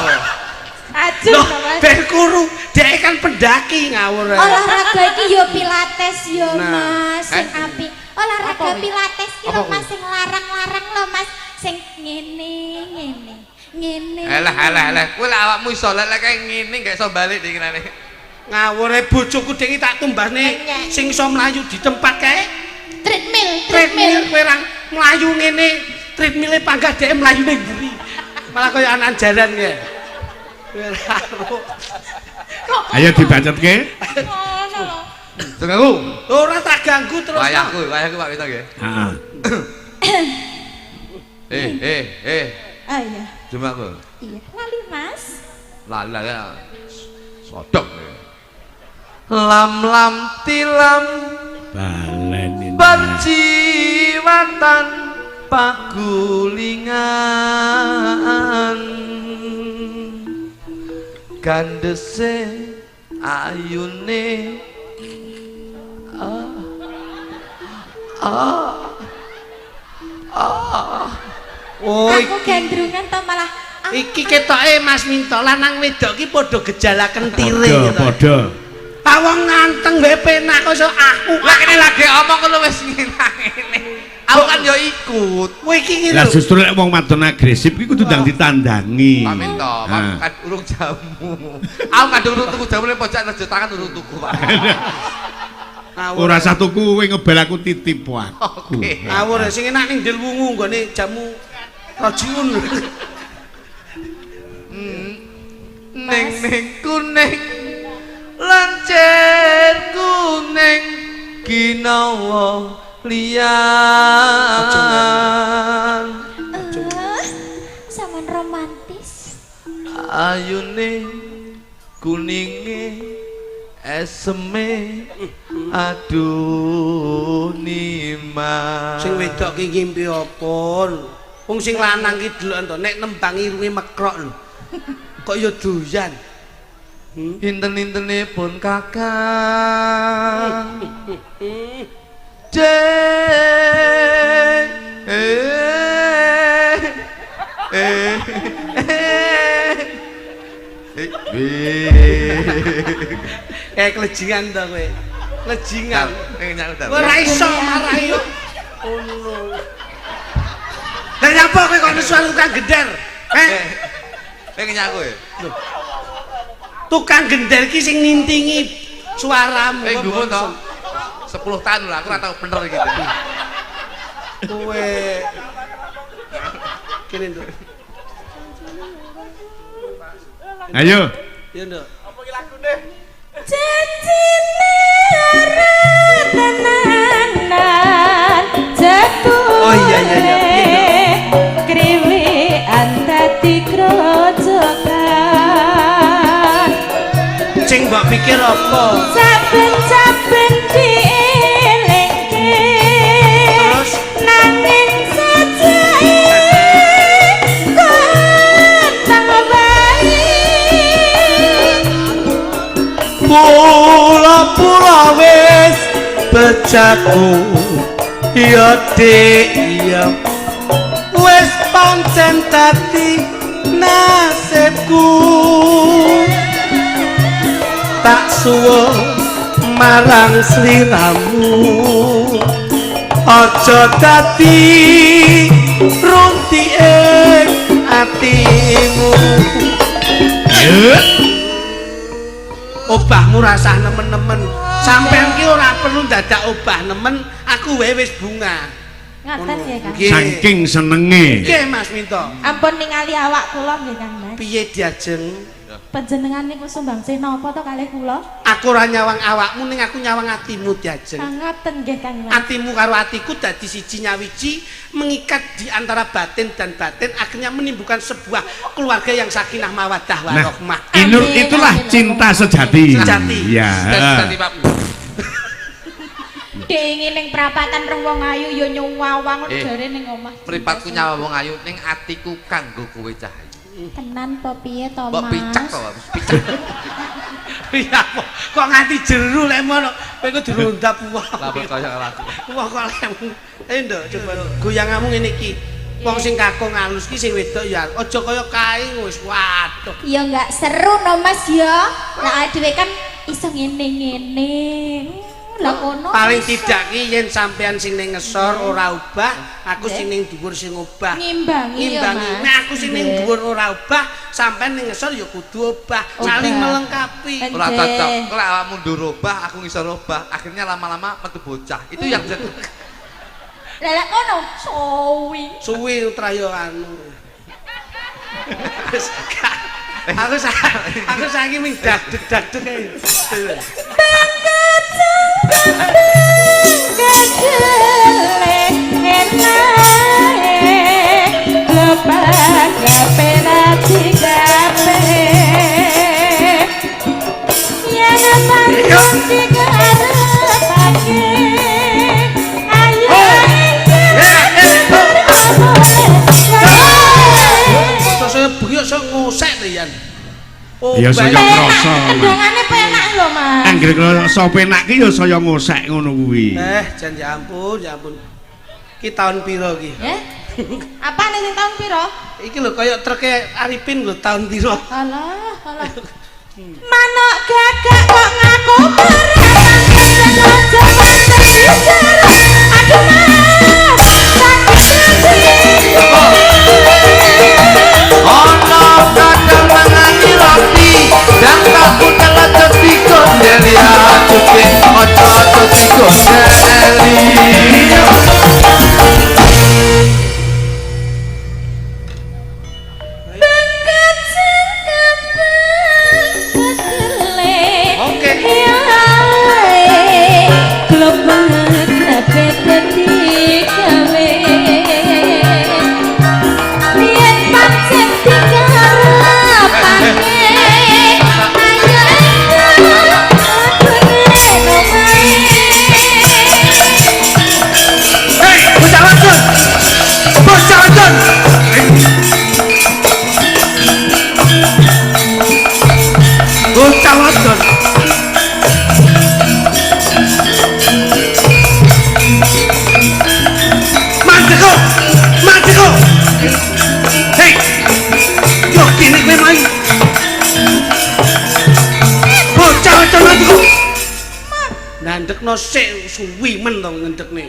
Ajur to, Mas. Ben kuru, dhek kan pendaki ngawur. Olahraga iki ya pilates ya, Mas, sing apik. Olahraga pilates ki lho Mas sing larang-larang lho Mas, sing ngene ngene. Ngene. Alah alah alah, kowe lek awakmu iso lek kae ngene gak iso balik dikinane. Ngawure bojoku dhewe tak tumbasne sing iso mlayu di tempat kae. Treadmill, treadmill kowe ra mlayu ngene, treadmille panggah dhek mlayu ning mburi. Malah kaya anak jaran kae. Ayo dibacetke. Ngono lho. Ganggu. Ora tak ganggu terus. Wayahku, wayahku Pak Wito nggih. Heeh. Eh. Ah iya. Cuma aku. Iya, lali Mas. Lali ya. Sodok. Lam-lam tilam baleni perjiwatan pagulingan gandese ayune Oh, aku gandrungan to malah iki ketoke Mas Minto lanang wedok iki padha gejala kentire gitu. Padha. Ah wong nganteng wae penak kok iso aku. Lah kene lagi omong ngono wis ngene. Aku kan yo ikut. Kowe iki ngene. Lah justru lek wong wadon agresif iki kudu ndang ditandangi. Pak Minto, kan urung jamu. Aku kadung urung tuku jamu ning pojok rejo tangan urung tuku, Pak. Ora usah tuku kowe ngebel aku titip aku. Ngawur sing enak ning Ndil Wungu nggone jamu Rojiun. Ning ning kuning Lancir kuning ginawa liyan. Saman romantis. Ayune kuninge eseme aduh nima. Sing wedok ki ngimpi apa? Wong sing lanang ki deloken to nek nembang irunge mekrok lho. Kok ya doyan. Inten-intene pun kakang. C E E E B. Kayak kelejingan to kowe. Lejingan. Ora iso marahi yo. Ngono. Lah nyapa kowe kok nesu tukang gender? Eh. Kowe ngenyak kowe. Lho. Tukang gender ki sing nintingi suaramu. Eh gumun to. 10 tahun lho aku ora tau bener iki. Kowe kene, Nduk. Ayo. Iya, Nduk. Apa iki lagune? Janjine ora tenanan jebule. Oh iya iya iya. Kriwekan dadi grojogan. Sing mbok pikir apa? Saben-saben dielingke. Terus nanging sajake kontang wae. Pula-pula wis bejaku ya dik ya wis pancen dadi nasibku tak suwun marang sliramu aja dadi runtike atimu. Obahmu rasah nemen-nemen. Sampeyan ki ora perlu dadak obah nemen, aku wae wis bunga. Ngaten nggih, Kang. Saking senenge. Nggih, Mas Minto. Ampun ningali awak kula nggih, Kang Mas. Piye diajeng? Panjenengan niku sumbangsih napa to kalih kula? Aku ora nyawang awakmu ning aku nyawang atimu diajeng. Ngaten nggih, Kang Mas. Atimu karo atiku dadi siji nyawiji, mengikat di antara batin dan batin, akhirnya menimbulkan sebuah keluarga yang sakinah mawaddah warahmah. Nah, itulah cinta sejati. Sejati. Ya. Sejati, Pak. Dingin ning prapatan rong wong ayu ya nyawang jare ning omah. Mripatku nyawang wong ayu ning atiku kanggo kowe cah ayu. Tenan po piye to, Mas? Mbok picek to, picek. Iya, kok nganti jeru lek ngono. Kowe iku dirundap wong. Lah kaya lagu. Wong kok lek. Ayo nduk coba goyangamu ngene iki. Wong sing kakung alus ki sing wedok ya aja kaya kae wis waduh. Ya enggak seru no Mas ya. Lah dhewe kan iso ngene-ngene. Lah kono paling tidak ki yen sampean sing ning ngesor ora obah, aku sing ning dhuwur sing obah. Ngimbangi ya, Mas. Nek aku sing ning dhuwur ora obah, sampean ning ngesor ya kudu obah, saling melengkapi. Ora cocok. Kok lek awakmu ndur obah, aku ngisor obah, akhirnya lama-lama metu bocah. Itu yang jadi. Lah lek kono suwi. Suwi trayo anu. Wis aku saiki ming dadeg-dadeg ae. Ya saya ngrasa. Kendangane penak lho, Mas. Anggere ngrasa penak ki ya saya ngosek ngono kuwi. Jan ya ampun, ya ampun. Ki taun piro ki? Eh? Apane sing taun piro? Iki lho kaya treke Arifin lho taun piro. Alah, alah. Manuk gagak kok ngaku perawan aja pantes bicara. Aduh Mas, sakit Ono kadang mangani roti dan takut aja digondeli ajuke aja aja digondeli. Bengket sing kembang kedele. Oke. Dandekno sik suwi men to ngendekne.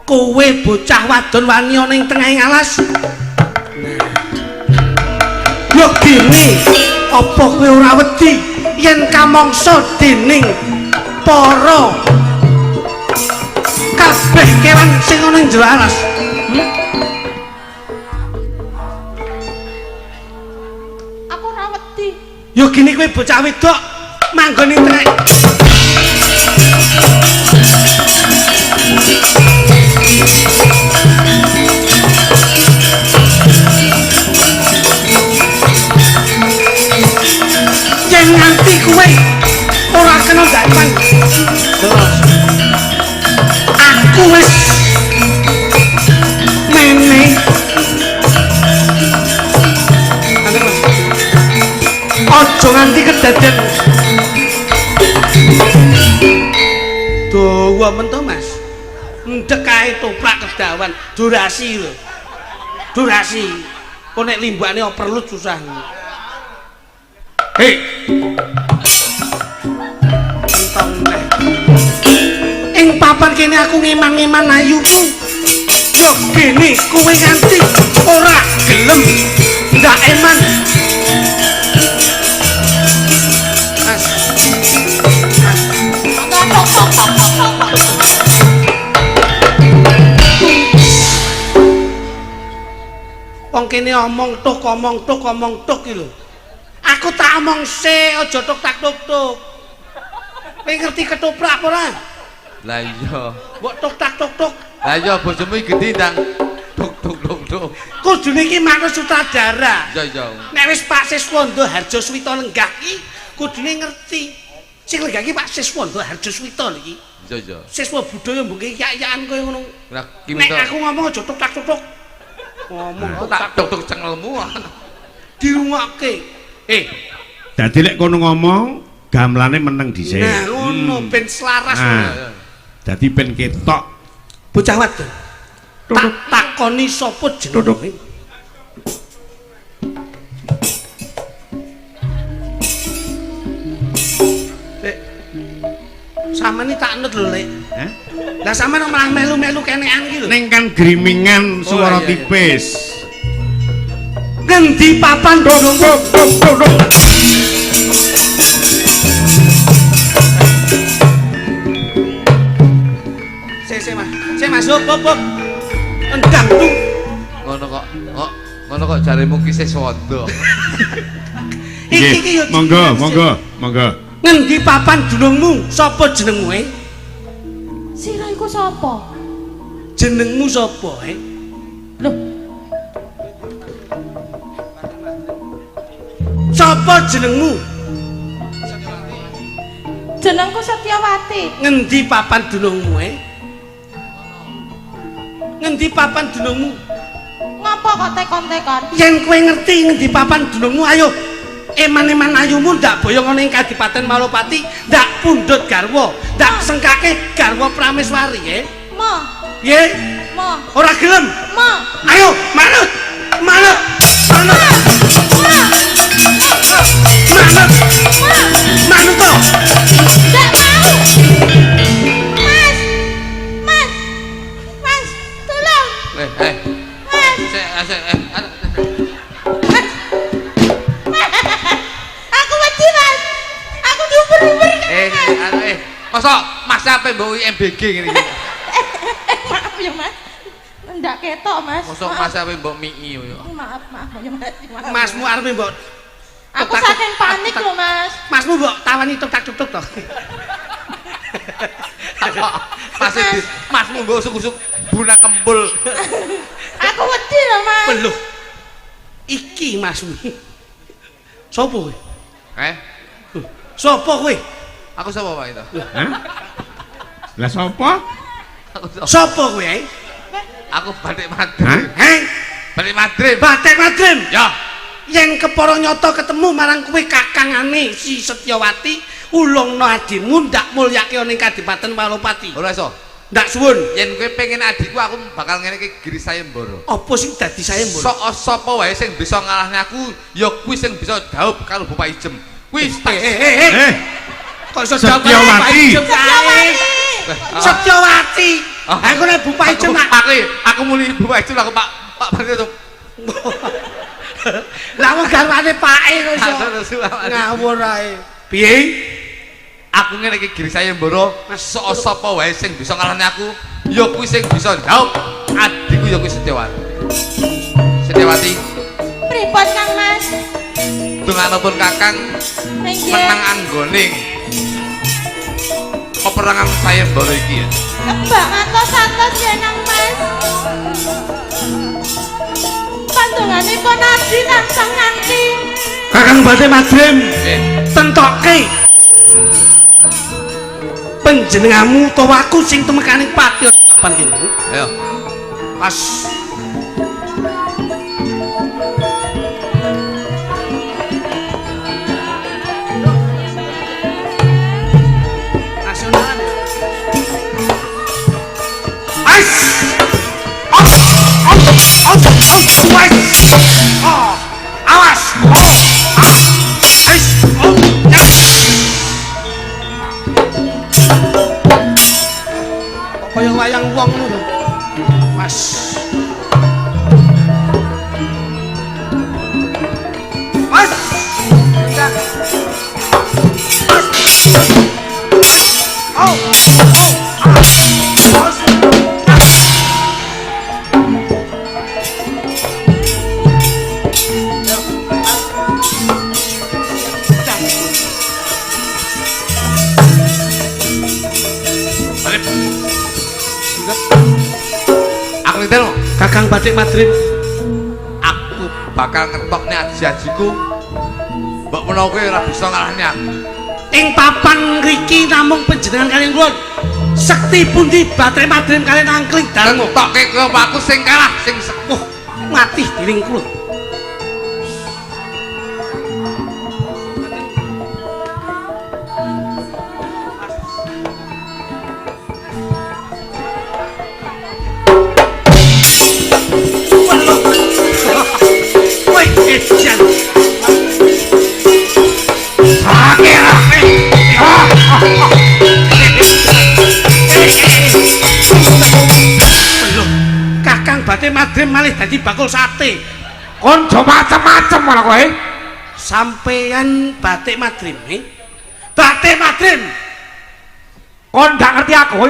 Kowe bocah wadon wani ana ing tengahing alas. Nah. Yo gene, apa kowe ora wedi yen kamangsa dening para kabeh kewan sing ana ing jero alas? Aku ora wedi. Yo gene kowe bocah wedok manggon ing tengah. Yen nganti kowe ora kena dapan. Terus aku wis mene. Aja nganti kedaden. Dawa men to, Mas. Ndek kae toprak kedawan, durasi lho. Durasi. Kok nek limbakne perlu susah. Hei. Entong neh. Ing papan kene aku ngeman-ngeman ayuku. Yo gene kowe nganti ora gelem ndak eman. Mas. Mas. Wong kene omong tuk omong tuk omong tuk iki lho. Aku tak omong sik, aja tuk tak tuk tuk. Kowe ngerti ketoprak apa ora? Lah iya. Mbok tuk tak tuk tuk. Lah iya bojomu iki gedhi ndang tuk tuk tuk tuk. Kudune iki manut sutradara. Iya iya. Nek wis Pak Siswondo Harjo Suwito lenggah iki kudune ngerti. Sing lenggah iki Pak Siswondo Harjo Suwito lho iki. Iya iya. Siswa budaya mbok yak-yakan koyo ngono. Lah ki Nek aku ngomong aja tuk tak tuk tuk. Ngomong tuk tak tuk tuk cengelmu. Dirungokke. Dadi lek kono ngomong gamelane meneng dhisik. Nah, ngono ben selaras. Nah, dadi ben ketok. Bocah wadon. Tak takoni sapa jenenge? Lek. Sampeyan iki tak nut lho, Lek. Hah? Lah sampeyan malah melu-melu kenekan iki lho. Ning kan grimingan swara iya, iya. tipis. Ngendi papan dunungmu? Sik sik Mas. Sik Mas, hop hop hop. Endang tung. Ngono kok. Kok ngono kok jaremu ki Siswondo. Iki iki yo Monggo, monggo, monggo. Ngendi papan dunungmu? Sapa jenengmu, eh? Sira iku sapa? Jenengmu sapa, eh? Lho, Sapa jenengmu? jenengku Setyawati. Ngendi papan dunungmu, eh? Ngendi papan dunungmu? Ngapa kok tekon-tekon? Yen kowe ngerti ngendi papan dunungmu, ayo eman-eman ayumu ndak boyong ana ing Kadipaten Malopati, ndak pundhut garwa, ndak sengkake garwa Prameswari, eh? Mo, Piye? mo, Ora gelem. mo. Ayo, manut. Manut. Manut. Manut. Manut to. Ndak mau. Mas. Mas. Mas, tolong. Eh. Mas. Sik sik Mas. Aku wedi, Mas. Aku diuber-uber. Mosok Mas sampe mbok MBG ngene iki. Maaf ya, Mas. Ndak ketok, Mas. Mosok Mas sampe mbok mii yo. Maaf, maaf ya, Mas. Maaf. Masmu arepe mbok Aku saking panik lho, Mas. Masmu mbok tawani tuk tak tuk tuk to. Mas masmu mbok usuk-usuk buna kempul. Aku wedi lho, Mas. Peluh. Iki masmu. Sopo kowe? Eh? Sopo kowe? Aku sapa Pak itu? Hah? Lah sapa? Aku sapa? Sopo kowe, eh? Aku Batik Madrim. Hah? Heh? Batik Madrim. Batik Madrim. Ya. Yen kepara nyata ketemu marang kowe kakangane si Setyawati, ulungno adimu ndak mulyake ana ing Kadipaten Malopati. Ora iso. Ndak suwun. Yen kowe pengen adikku aku bakal ngene iki giri sayembara. Apa sing dadi sayembara? Sok sapa wae sing bisa ngalahne aku ya kuwi sing bisa dhaup karo Bapak Ijem. Kuwi Eh. Kok iso Setyawati. Setyawati. Setyawati. Aku nek Bu Paijem aku muni Bu Paijem aku Pak Pak Pati itu. Lah wong garwane pake kok iso. Ngawur ae. Piye? Aku ngene iki Giri Sayembara, sok sapa wae sing bisa ngalahne aku, ya kuwi sing bisa jawab. Adikku ya kuwi Setyawati. Setyawati. Pripun Kang Mas? Donganipun Kakang menang anggone peperangan sayembara iki ya. Kebak ngantos-antos ya Kang Mas. Pandonganipun abdi tansah nganti. Kakang Bathik Madrim. Tentoke panjenenganmu utawa aku sing tumekaning pati papan kene. Ayo. Pas. Nasionalan. Ais. Os. Os. Os. Os. Oh. Awas. Oh. Ah. Ais. Oh. Ya. Kaya wayang wong ngono. Mas. Mas. Mas. Oh. Oh. Ah. Mas. Kakang Bathik Madrim, aku bakal ngetokne aji-ajiku. Mbok menawa kowe ora bisa ngalahne aku. Ing papan ngriki namung panjenengan kaliyan kula. Sekti pundi Bathik Madrim kaliyan angkling darmo. Ngetokke kowe aku sing kalah, sing sepuh mati dening kula. Kakang Bathik Madrim malih dadi bakul sate. Kon jo macem-macem malah kowe. Sampeyan Bathik Madrim, Bathik Madrim. Kon ndak ngerti aku kowe.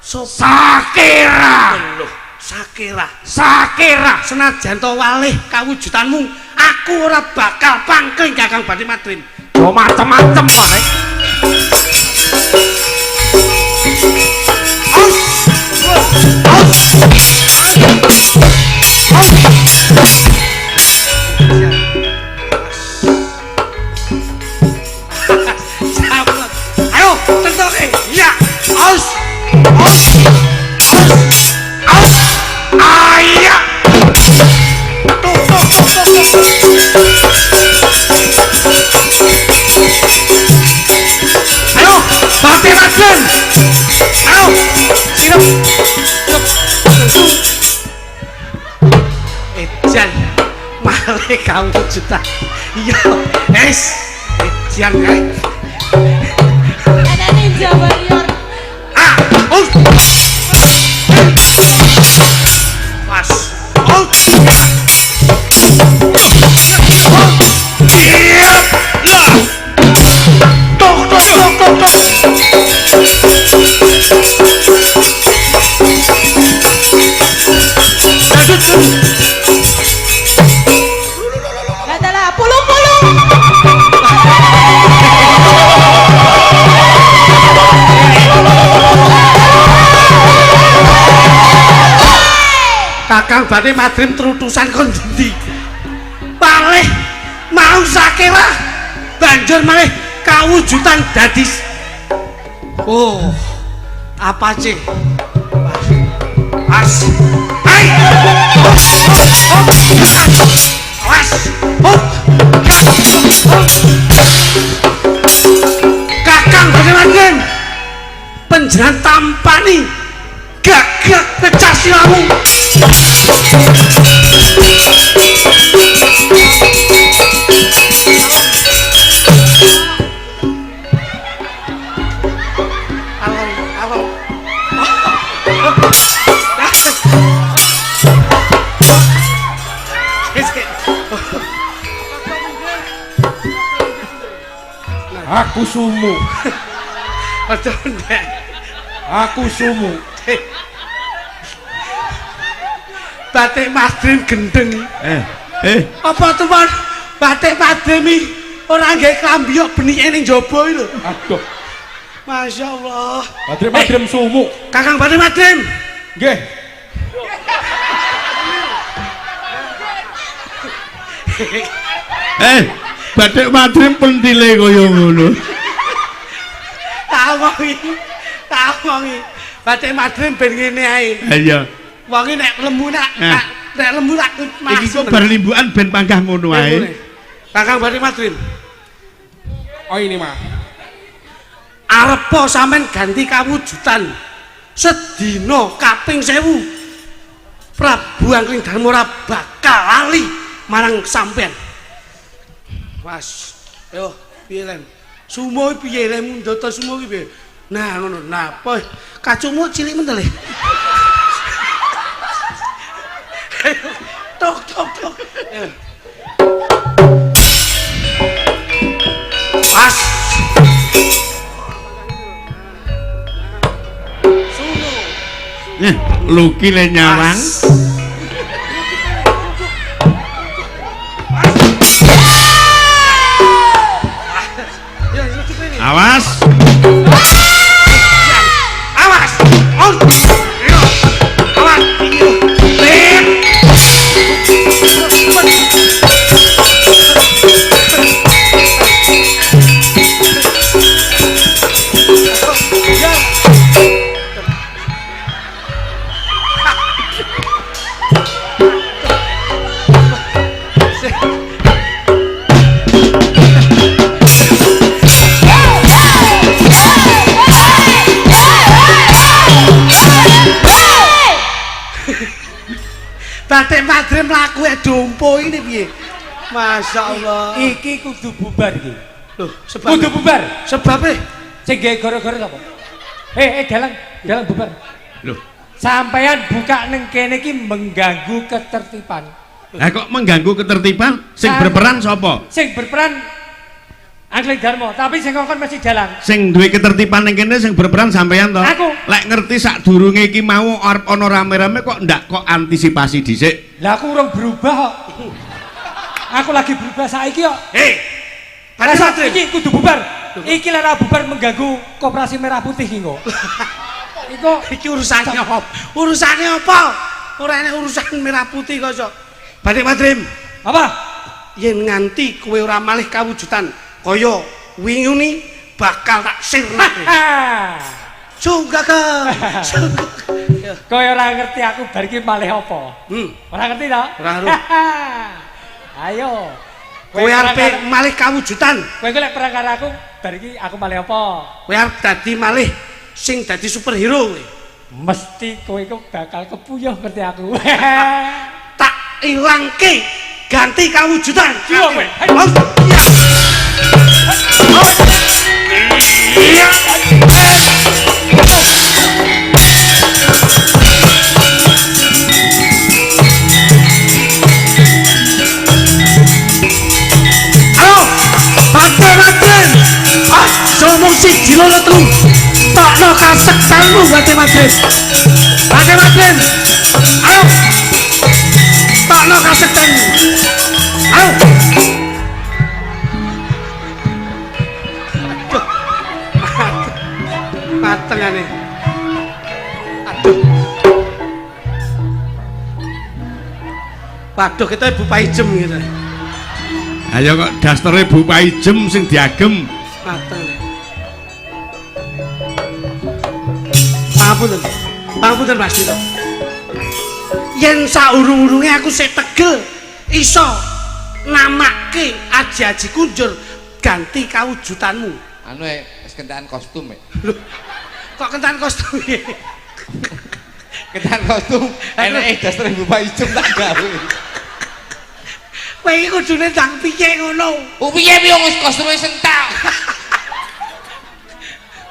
Sakira. Loh, Sakira. Sakira. Senajan to walih kawujudanmu, aku ora bakal pangkling Kakang Bathik Madrim. Jo macem-macem kowe. Ayo, tentoke. Ya, aus. Aus. Aus. Aus. Ayah. Tuk tuk tuk tuk. Ayo, Bathik Madrim. Ayo, sirup. Ejan malih kawujudan. Iya, es. Ejan kae. Ana Ninja Warrior. Ah, us. Pas. Oh. Lah. Tok tok tok tok tok. Adalah pulung-pulung. Kakang Bathik Madrim trutusan kon endi? Palih mau Sakira banjur malih kawujudan dadi. Oh, apa sih? As. Hai. As. Oh. Kakang Bathik Madrim panjenengan tampani gagak pecah silamu. Aku sumu. Aja ndek. Aku sumu. Batik Madrim gendeng. Apa tuan? Batik Madrim iki ora nggae klambi kok benike ning jaba iki lho. Aduh. Masya Allah. Batik Madrim sumu. Kakang Batik Madrim. Nggih. Batik Madrim pentile kaya ngono. Tak omongi. Tak omongi. Batik Madrim ben ngene ae. Ha iya. Wong nek lemu nak nek lemu tak iki kok bar limbukan ben panggah ngono ae. Kakang Batik Madrim. Oh ini mah. Arepa sampean ganti kawujudan sedina kaping 1000. Prabu Angling Darma ora bakal lali marang sampean. Was. Yo, piye lem? Sumo piye lem ndata sumo ki piye? Nah ngono. Nah, apa kacumu cilik men to le. Tok tok tok. Pas. Sumo. Luki le nyawang. Awas. Awas. Awas. Batik Madrim mlaku dompo ini piye? Masya Allah. Iki kudu bubar iki. Loh, sebab kudu bubar. Sebabe sing gawe gara-gara sapa? Dalang, dalang bubar. Loh, sampean buka ning kene iki mengganggu ketertiban. Lah kok mengganggu ketertiban? Sing berperan sapa? Sing berperan Angling Darma, tapi sing ngongkon mesti dalang. Sing duwe ketertiban ning kene sing berperan sampean to? Aku. Lek ngerti sadurunge iki mau arep ana rame-rame kok ndak kok antisipasi dhisik. Lah aku urung berubah kok. Aku lagi berubah saiki kok. Hei. Batik iki kudu bubar. Iki lek ora bubar mengganggu Koperasi Merah Putih iki kok. Iku iki urusane apa? Urusane apa? Ora enek urusan Merah Putih kok iso. Batik Madrim. Apa? Yen nganti kowe ora malih kawujudan kaya winguni bakal tak sirnake. Sunggaga. Kowe ora ngerti aku bar iki malih apa? Ora ngerti ta? Ora ngerti. Ayo. Kowe arep malih kawujudan. Kowe iki lek perang karo aku bar iki aku malih apa? Kowe arep dadi malih sing dadi superhero kowe. Mesti kowe iku bakal kepuyuh ngerti aku. Tak ilangke ganti kawujudan. Jiwa kowe. Iya. Halo, Batik Madrim. Ah, ngomong siji loro telu. Tokno kaseksanmu Batik Madrim. Batik Madrim. Ayo. Tokno kaseksanmu. Ayo. Matengane. Aduh. Waduh, kita Bu Paijem gitu. Ayo kok dastere Bu Paijem sing diagem. Mateng. Pangapunten. Pangapunten Mas Dito. Yen saurung-urunge aku sik tegel iso namake aji-aji kunjur ganti kawujudanmu. Anu wis kentekan kostum e. Loh, kok kentekan kostum e? Kentekan kostum eneke dastere Bu Paijem tak gawe. Kowe iki kudune ndang piye ngono? Oh piye piye wis kostume sentak.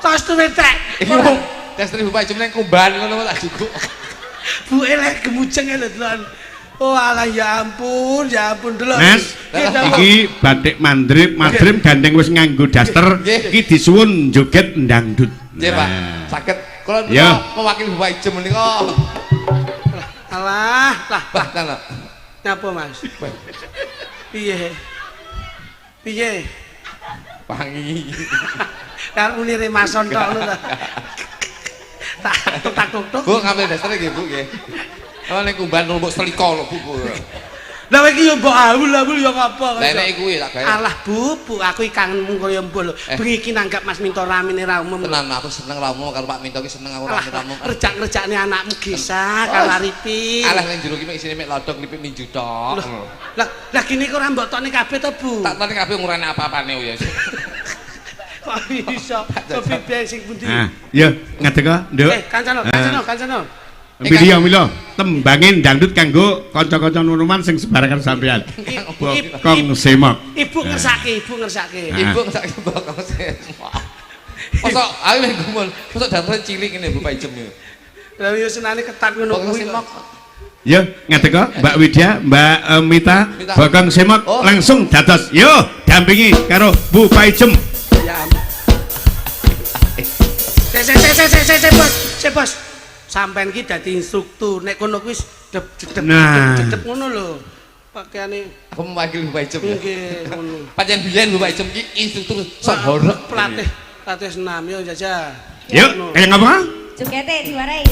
Kostume tek. Iki wong dastere Bu Paijem ning kumbahan ngono tak jukuk. Bu elek gemujeng lho delokan. Oh alah ya ampun, ya ampun delok. Mas, iki batik mandrip, madrip gandeng wis nganggo daster, iki disuwun joget ndangdut. Nggih, Pak. Saged kula mewakili Bapak Ijem menika. Alah, lah, lah. Nyapa, Mas? Piye? Piye? Wangi. Karo muni remason tok lho ta. Tak tuk tuk. Bu ngambil daster nggih, Bu nggih. Oh ning kumban numpuk selika lho, Bu. Lah iki yo mbok awul-awul yo ngapa. Lah nek iku ya tak gawe. Alah Bu, Bu aku iki kangenmu kaya mbok lho. Bengi iki nanggap Mas Minto ramene ra umum. Tenan aku seneng ra umum karo Pak Minto iki seneng aku rame ra umum. Rejak-rejakne anakmu Gisa karo Arifin. Alah ning jero iki mek isine mek lodok lipik minju tok. Lah lah gini kok ora mbok tokne kabeh to, Bu? Tak tokne kabeh ngurane apa-apane ya. Kok iso? Kopi biyen sing pundi? Nah, yo ngadeg, Nduk. Kancano, kancano, kancano. Milih milo tembangin dangdut kanggo kanca-kanca nuruman sing sebarakan sampean. Bokong semok. Ibu ngersake, ibu ngersake. Ibu ngersake bokong semok. Mosok ayo ning gumun, mosok dasare cilik ngene Bu Pak Ijem yo. Lah yo senane ketat ngono Bokong kuwi. semok. Yo ngadeg Mbak Widya, Mbak Mita, bokong semok langsung dados. Yo dampingi karo Bu Pak Ijem. Ya ampun. Se bos, se bos. Sampean ki dadi instruktur, nek kono kuwi jedep jedep ngono lho. Pakaiane aku mewakili Bu Pak Ijem. Nggih, ngono. Pancen biyen Bu Pak Ijem ki instruktur sok horeg. Pelatih, pelatih senam yo jajah. Yuk, kaya ngapa? Jogete diwarai.